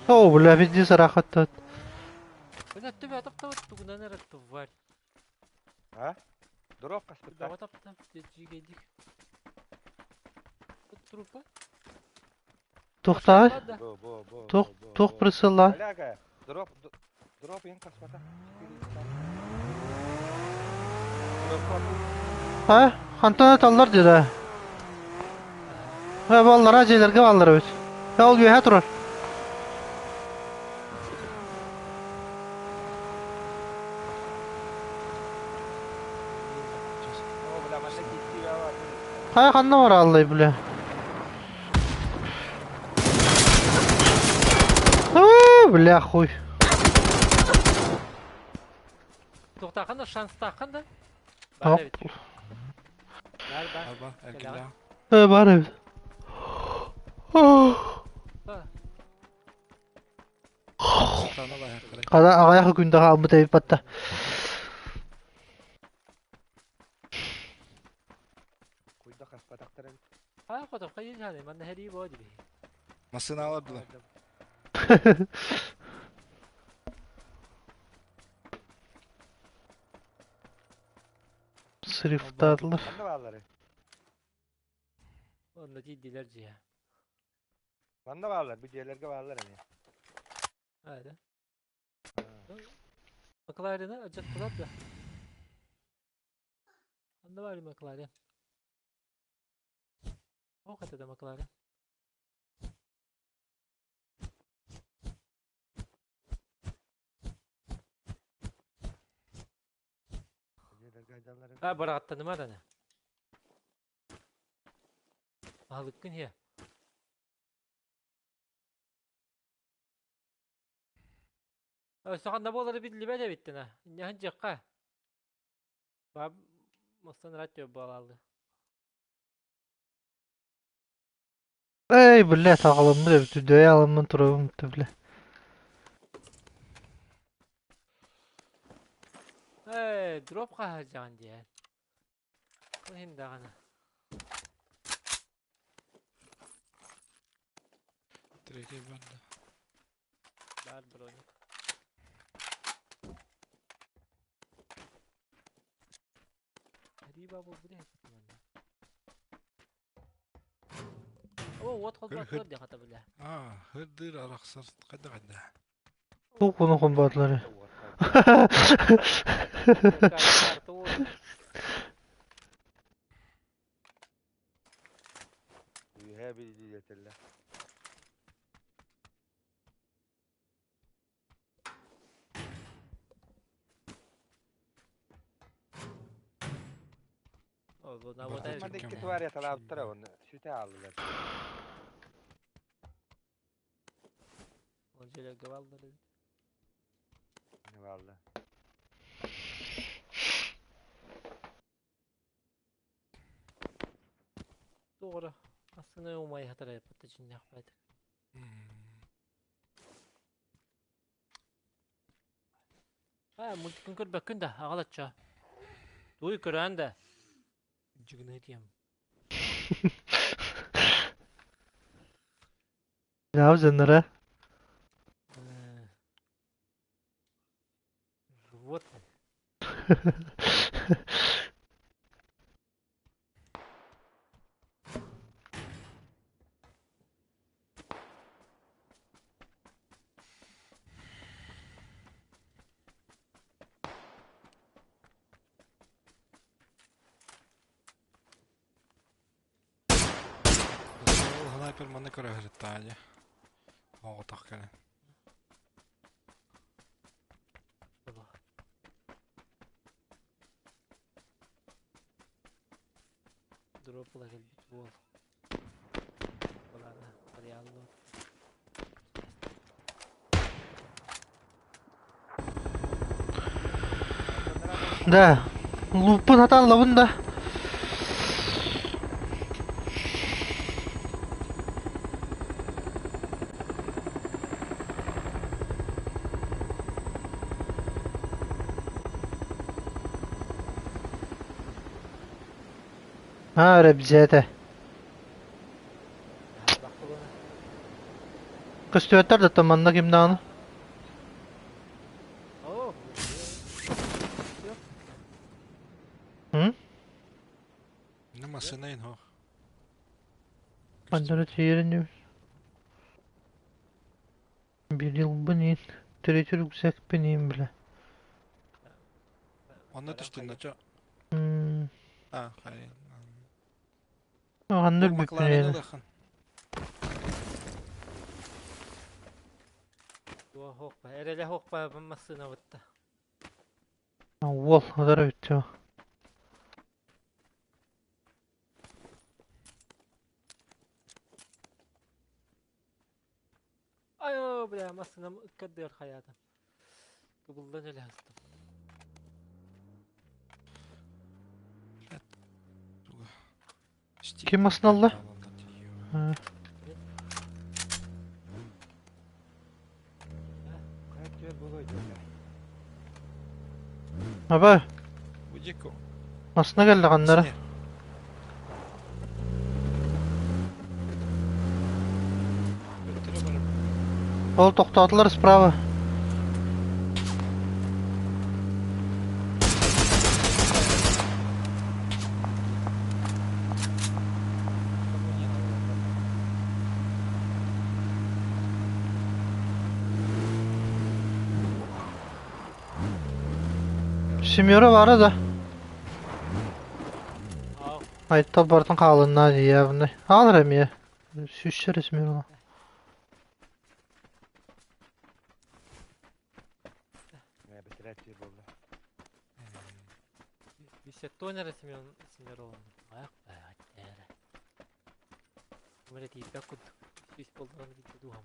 О, бля, пиздец рахаттат. Бля, түбэ таптабыт тугунан эрэ тварь. А? Дроп хаспыта. Баҕа таптам, дьигэдик. Трупа? Тухтаҕай? Бу бу бу. Туох туох присылла? Аляга, дроп дроп ин хаспата. А? Хантан аталлар деді. Ха, баллара дьиэлэргэ бааллар эбит. Ол үөһэ турар. О, бля, манна киирдии баа. Хайа ханна барааллай бля. Бля, хуй. Туохтааххын да, шанстааххын да? Оп. Баар эбит. Баар, баар. Аба, эргиллээ. Э, баар эбит. Ба. Сатана баһар. Хара аҕыйах күндэ хаалбыт эбит батта. Куйда хаспатахтар эбит. Хайа хотох хайы жаны, манна хэрии боо диби. Массыыналар дуо? Срифтаатылар. Ханна бааллары? Онно тиийдилэр дьиэ. Манна бааллар, бу дьиэлэргэ бааллар эмиэ. Аада. Макларены алдьаттылар да. Онно баар Макларен. Ох это да Макларен. Дьиэлэргэ дьаллар А, быраҕаттаныма даны. Аһылыккын иһэ. Өссө ханна буолары биллибэт эбиттин а. Инньэһин дьиэххэ. Баб мустан радио буолааллы. Эй, блядь, аҕаламмыт эбит, үрдүөй аламмын турабын бля. Ээ, дроп хаһаадьаҕын диэн. Ол иһин даҕаны. Третий барда. Баар броник. Риба буолбут эһэппит манна. О, уот холбоотулар диэн хата бile. Аа, хырдыр арахсар хайда хайда. Туох ону холбоотулар. Үөһээ билиилэтэллэр. Манна икки тварь аталаабыттара уонна сүтэ хааллылар. Баалла. Doğru. Aslında olmayı hatırlayıp da cinne yapaydık. Ha, мультикын көрбөккүн да, аҕалачча. Туй көрөөн да. Дьүгүнэ диэм. Дьонноро. Животное. Снайпер маны көрө сырыттаа Оҕотох кэлэн. Дропла кэлбит буол. Балаана, Ариалло. Да. Луппун аталлабын да. Аа, эрэ бизээтэ. Көстүбэттэр да манна ким даҕаны. М? Ну массыына ин хоох. Ханнары тиийэрин Bir yıl ин, третий рюкзак ин бля. Онно түстүн начо. Аа, хайа. Ханна өлбүппүн Макларен Хоқпа, эрэлэ хоқпа массыына бытта. Уол, удара бүттү. Ай, бля, массыынам ыккардыгар хайаатым. Кыбыллан өлө сыстым. Ким массыыналла? Аба. Массыына кэллэ ханнара? Ол тохтоотулар справа. Семеро баара да? Айта бартын хаалынна явно. Хаалар эмиэ. Сүүсчэ эрэ Семенова. Бэтэрээччи буолла. Бисеттон эрэ Семен Семеровна. Ах, бааттара. Мөрө тиийбэт курдук. Сүүс буоллаҕына биирдэ дууһам.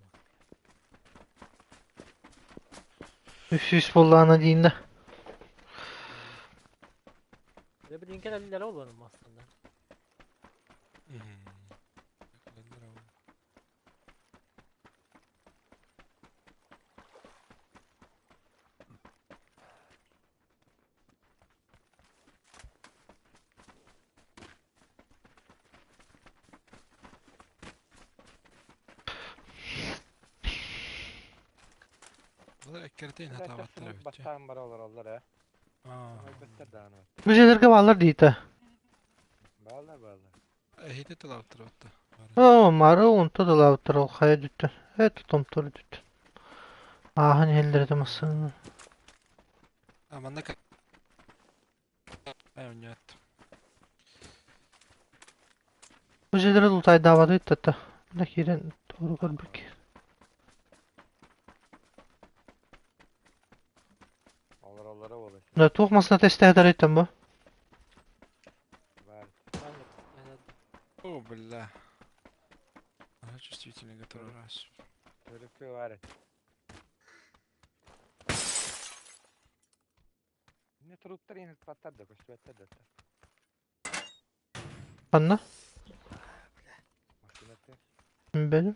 Үс буоллаҕына диин да. Дьэ билигин кэлэллэрэ буолуон массыына. Бастаан бара олороллор ээ. Өлбөттөр даҕаны. Бу дьиэлэргэ бааллар диитэ. Бааллар бааллар. Эһити тылаабыттар отта. Оо, мары онто тылаабыттар ол хайа дүттэн. Эт томтор дүттэн. Ааһан иһэллэр этэ массыына. А манна Ай, нет. Бу дьиэлэри лутайдаабаты ыттата. Да киирэн туору көрбүк. Олороллоро буолар. Да туох массыына тестээтэр ыттан бу? Баар. О, бля. Она чувствительный, который раз. Төрүккэ баар этэ. Не труптар иһин да, көстүбэттэр да. Ханна? Массыынаты. Бэлим.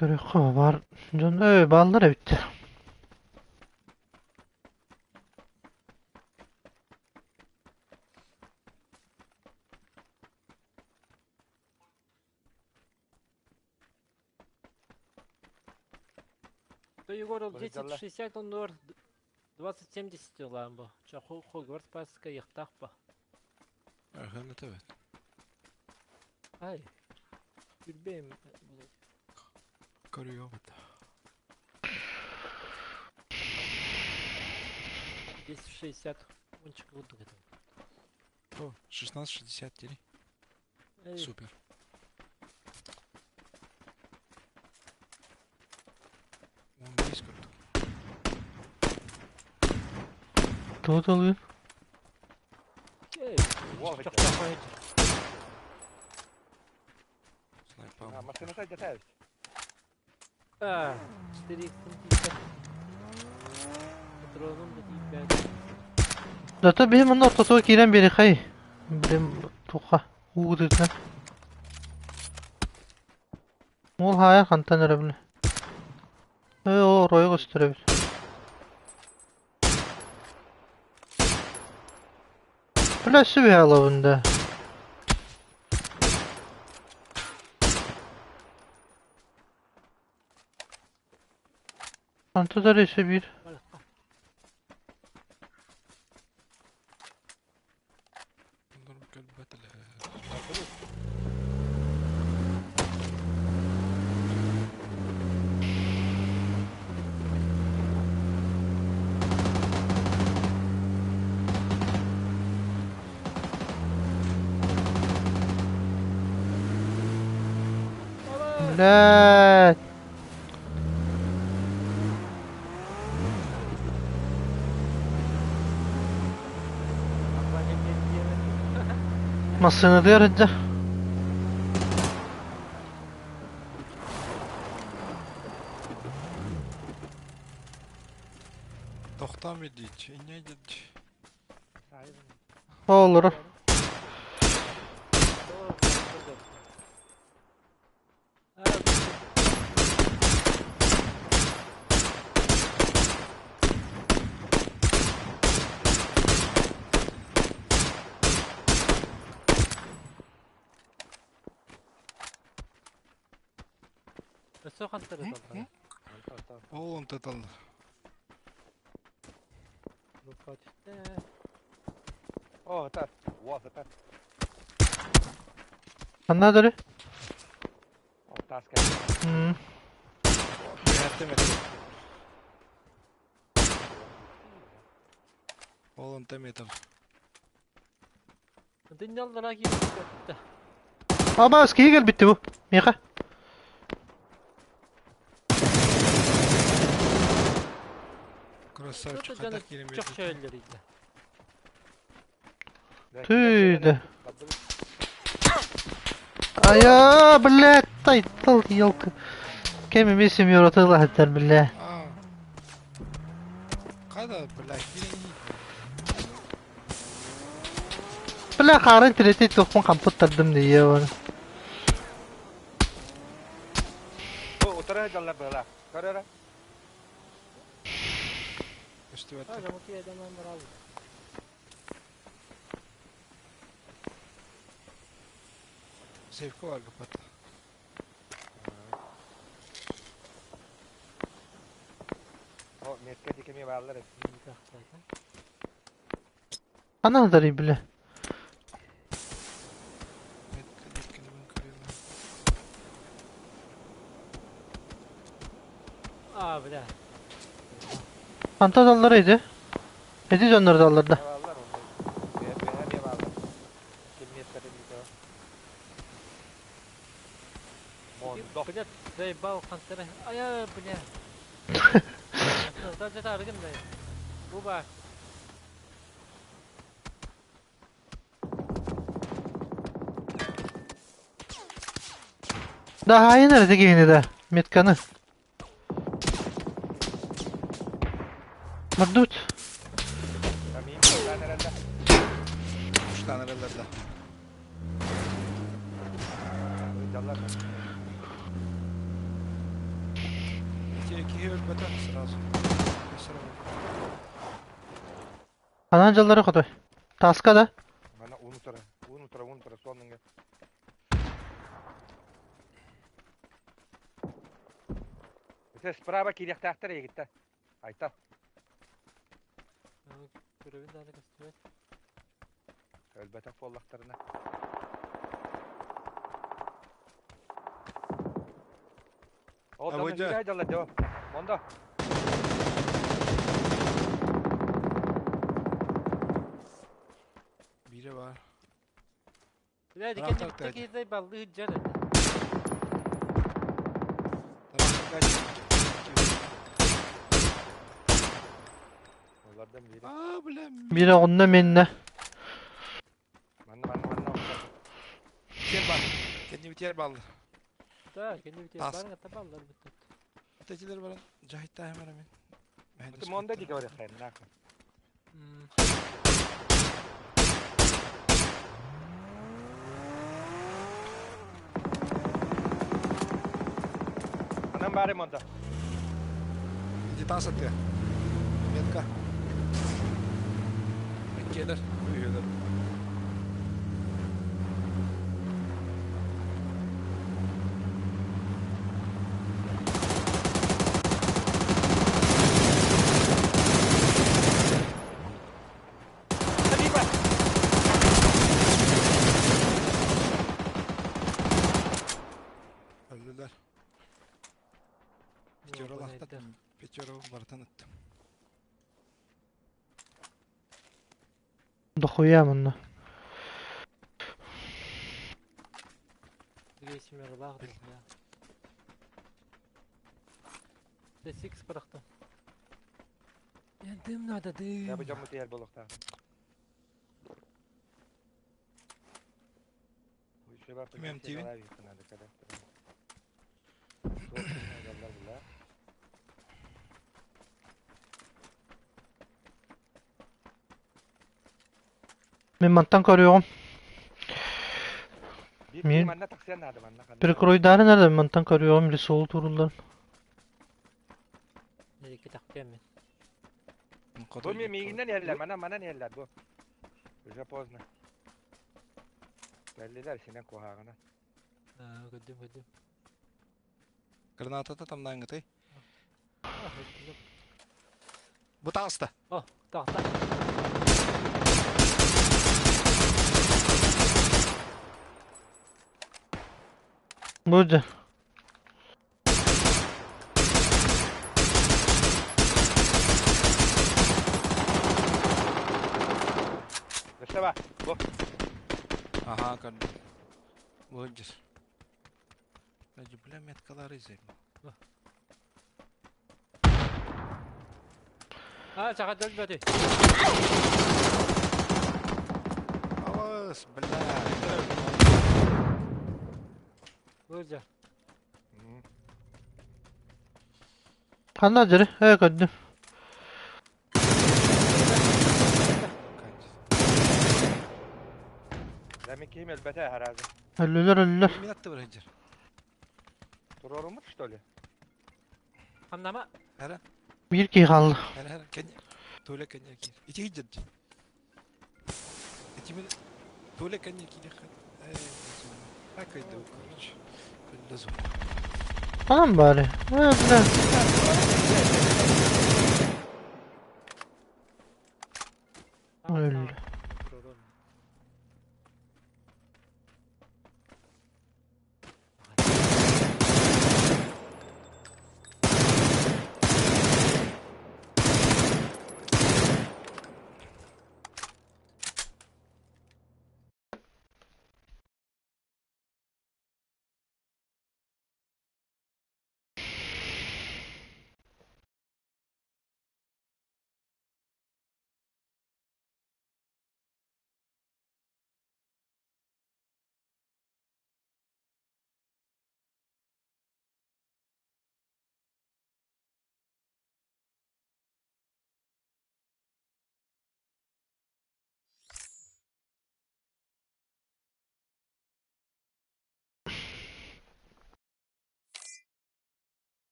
Көрүөххэ баар дьон өө бааллар эбит. То Егор ол Бырыдалла. 1060 оннугар 2070 ылаан бу. Ча Хогвартс паска яхтаах ба. Ага, это Ай. Үрбэм. Көрүө бата. 1060 ончик курдук это. О, 16.63. Эй, Супер. Он близко тут. Тугу тылыыр? эй, Уол чох эбит. чох Снайпа. Массыыната дьэ эбит. А, 450. Патроном да тиийбэт. Зато биһи манна ортотугар киирэн биэриэхэй. Блин, туха уу тыытынан. Уол хаайар хантан эрэ били. Ээ, ол оройу көстөр эбит. Бля, өссө биһи алабын да. Хантан эрэ өссө биир. Кэлбэт элэ. Блядь. Массыынатыгар сылдьар. Тохтоон биэрдиич, инньэ дьэ. Олорор. Өссө хантары таллара. Ол онто талла. О, это, вот это. Ханна дөрү? О, таас кэллэ. Үһэртем этэ. Ол онто метр. Дынньаллара киирбитэ. Абаас киһи кэлбитти бу. Миэхэ. Красавчик хата киирэн Чох биэрдэ. чөөллөр иде. Түйді. Ая, блядь, тайтал, елка. Кем эмиэ семератыла сылдьар, бля. Аа. Қайда, бля, киирэн Бля, хаарын тиретей туохпун хампыттардым дии бар. О, утары дьаллар быһыылаах. Көр эрэ. көстүбэт. Сейфка бар капат. О, метка дикеми бааллар эбит. Ханна сытарый, бля? Метка диккени мен көрөйүн. А, бля. Ханта даллар edi. Эти дьоннор далларда. Бааллар онно. Бэһэ эмиэ бааллар. Ким меткатын диэтэ. Мондо. Бля, заебал хантара. Ая, бля. Даже аргын да. Буба. Да хайын эрэ киһини да. Метканы. Мордут. Камин кутаан эрэллэр. Уштан эрэллэр да. Дьаллар. Ити киһи өлбөтө сразу. Сразу. Анан дьаллары хотой. Таска да. Мана уун утары. Уун утары, уун утары суолнуҥа. Ити справа киириэхтээхтэр эйигиттэ. Айта. Көрөбүн даҕаны көстүбэт. Өлбөтөх буоллахтарына. О, А дьонно вы киирэ дьаллар дьо. Мондо. Бире бар. Бля, Ыраахтар дикенни тайда. киһи баллыы дьар. Тарахтар Олардан бири. Аа, бля. Бире онно менне. Манна манна манна. Тер бар. Кенни битер балды. Да, кенни битер Тас. барын ата баллар бүттүт. Тетилер баран жахитта hemen hemen. Ити Мондо дике бар яхтайм. Нахуй. Анан баары Мондо. Иди тас атты. Метка. Келер, үйелер. Либо. Öldüler. Пятеро лахтат. Пятеро бартан аттым. Дохуя манна. Две семерла, да. Да сикс парахта. Я дым надо, Я дым. бы дьоммут иһэр буолуохтаах. Ким эмтиибин? Мин мантан көрүөҕүм. Мин прикройдаарын эрэ мантан көрүөҕүм или суол тууруллар. Бу миигиннэн иһэллэр, манан манан иһэллэр бу. Уже поздно. Кэллилэр синэн куһаҕана. Көрдүм, көрдүм. Гранатата тамнаангытай? Бу таҕыста. О, таҕыста. Burada. Өссө бу. Аха, көрдүм. Бу сылдьар. Бля, меткалары изайма. А, саха өлбөтүй. Алыс, бля. Бу сылдьар. Ханна дьэрэ? Ээ көрдүм. Дами ким өлбөтө харазы. Өллүлэр өллүлэр. Мин атты бар сылдьар. Турорумут что ли? Ханнама. Хара, Биир киһи хаалла. хара, хара, кэннэ. Туля кэннэ киир. Ити сылдьар дии. Ити мин Туля кэннэ киириэххэ. Ээ, А, кайда, короче. Көллө Anam bari. Ee, бля. Öldü.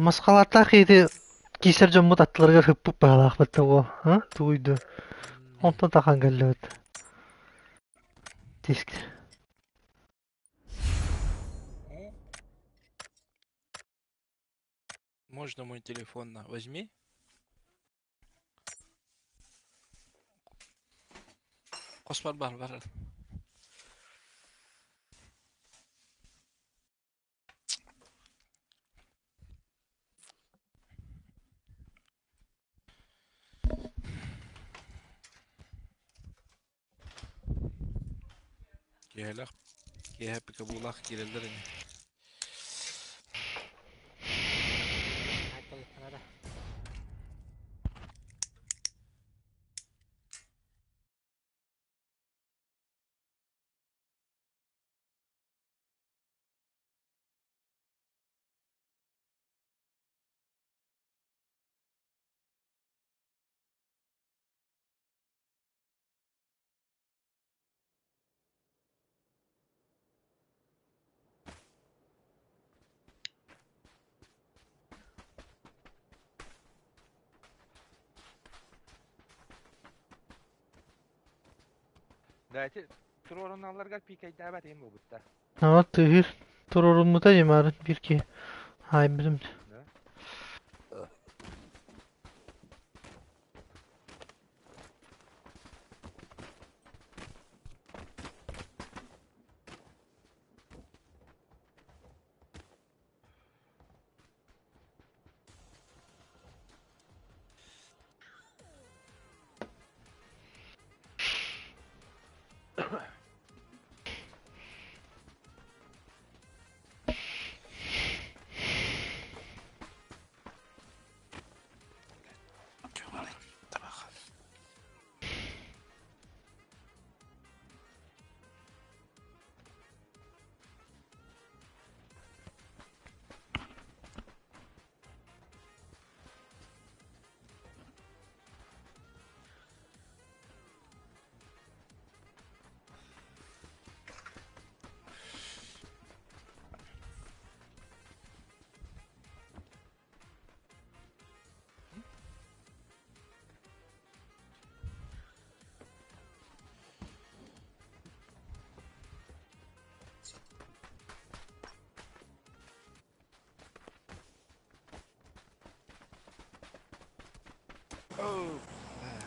Масқалаттаах ити киисэр дьоммут аттыларыгар хыппыт баҕалаахпыт тоҕо, а? Тугуйду. Онтон тахан кэллибит. Диск. Можно мой телефон на возьми? Коспар бар бар. Киһэлэх киһэ пикабулах киирэллэр ини. Да, эти турорун пикайдаабат эм буолбуттар. Ама тыһыр туроруммута димарын бир ки. Хай бирим. Да? Оо, бля.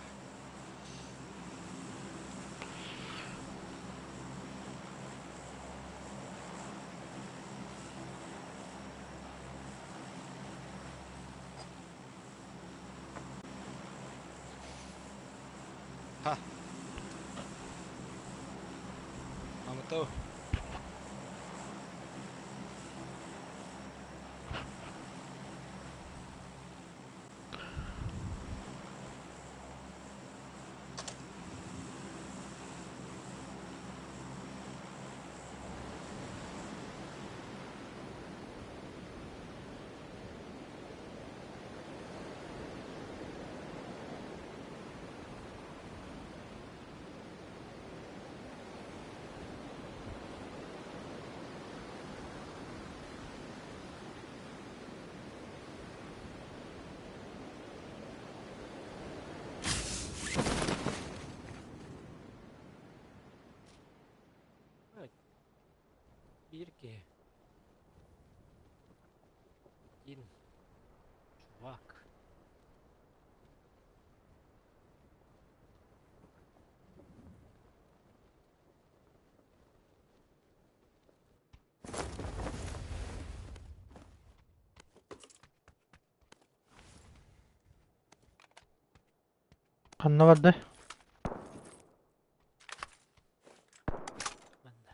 Ха. Аматау. Биир киһи. Один. Чувак. Ханна барда? Манна.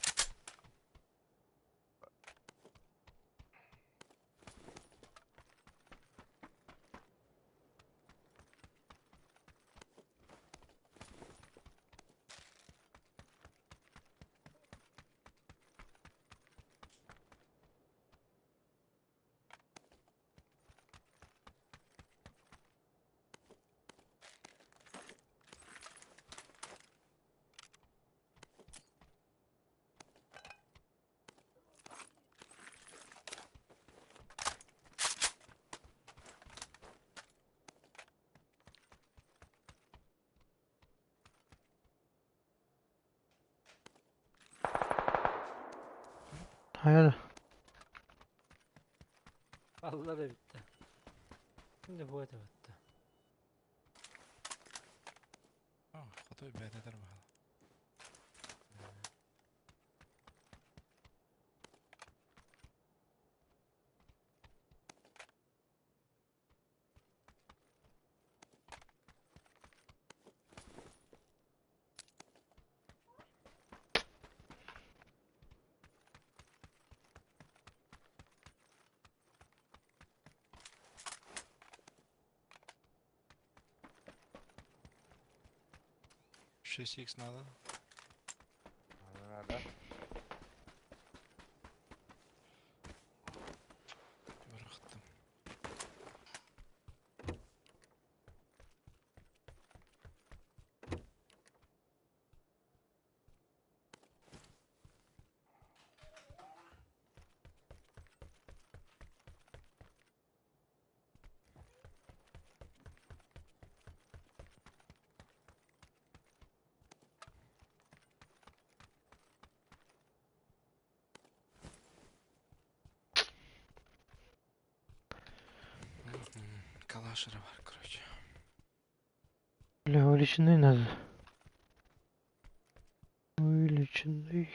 Hayır. Vallahi da bitti. Şimdi bu da bitti. Оо, хотуй бэйдэтэр баҕала. 6х надо. Надо. Бырахтым. Калаш эрэ бар, короче. Бля, увеличенный надо. Увеличенный.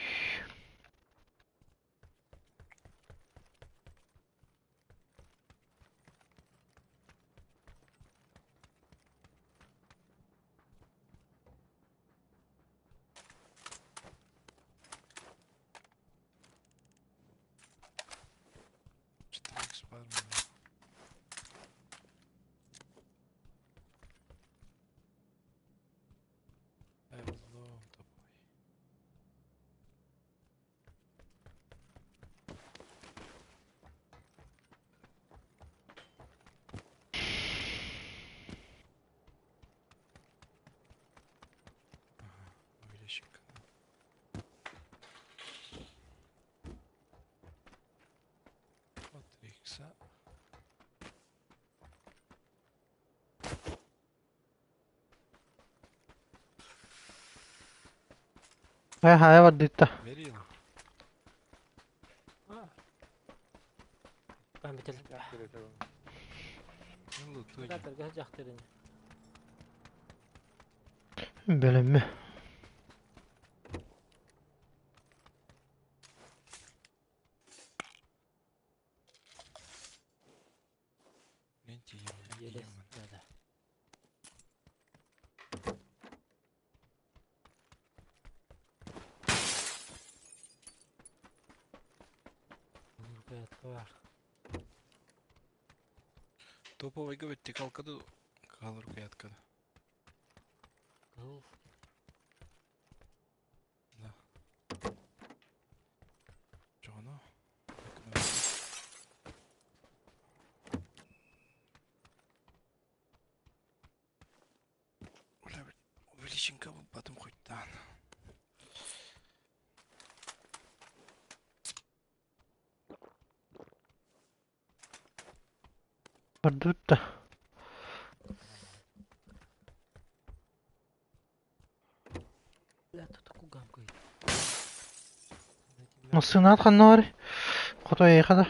4х бар ма? Эй, буллум, тобой. Ага, увеличик. Вот 3 икса. Хайа хайа бардыта. Берил. Ben bitirdim. Дьахтар Ну, лутуги. Zaten дьахтарын. Бэлэммэ. Мен тиийем, мен Елес тиийем манна. надо. Бар. Топовойга вертикалка да калыр рукоятка да. Кыл. Да. Чоно. Бля, увеличенка потом хоть дан. Бардыбыт да. Бля, тут кугам кый. Массыынаат ханна барый? Хоту эйиэхэ да.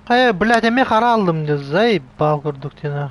Хайа, блядь, эмиэ хара аллым дии, заебал курдук диэн.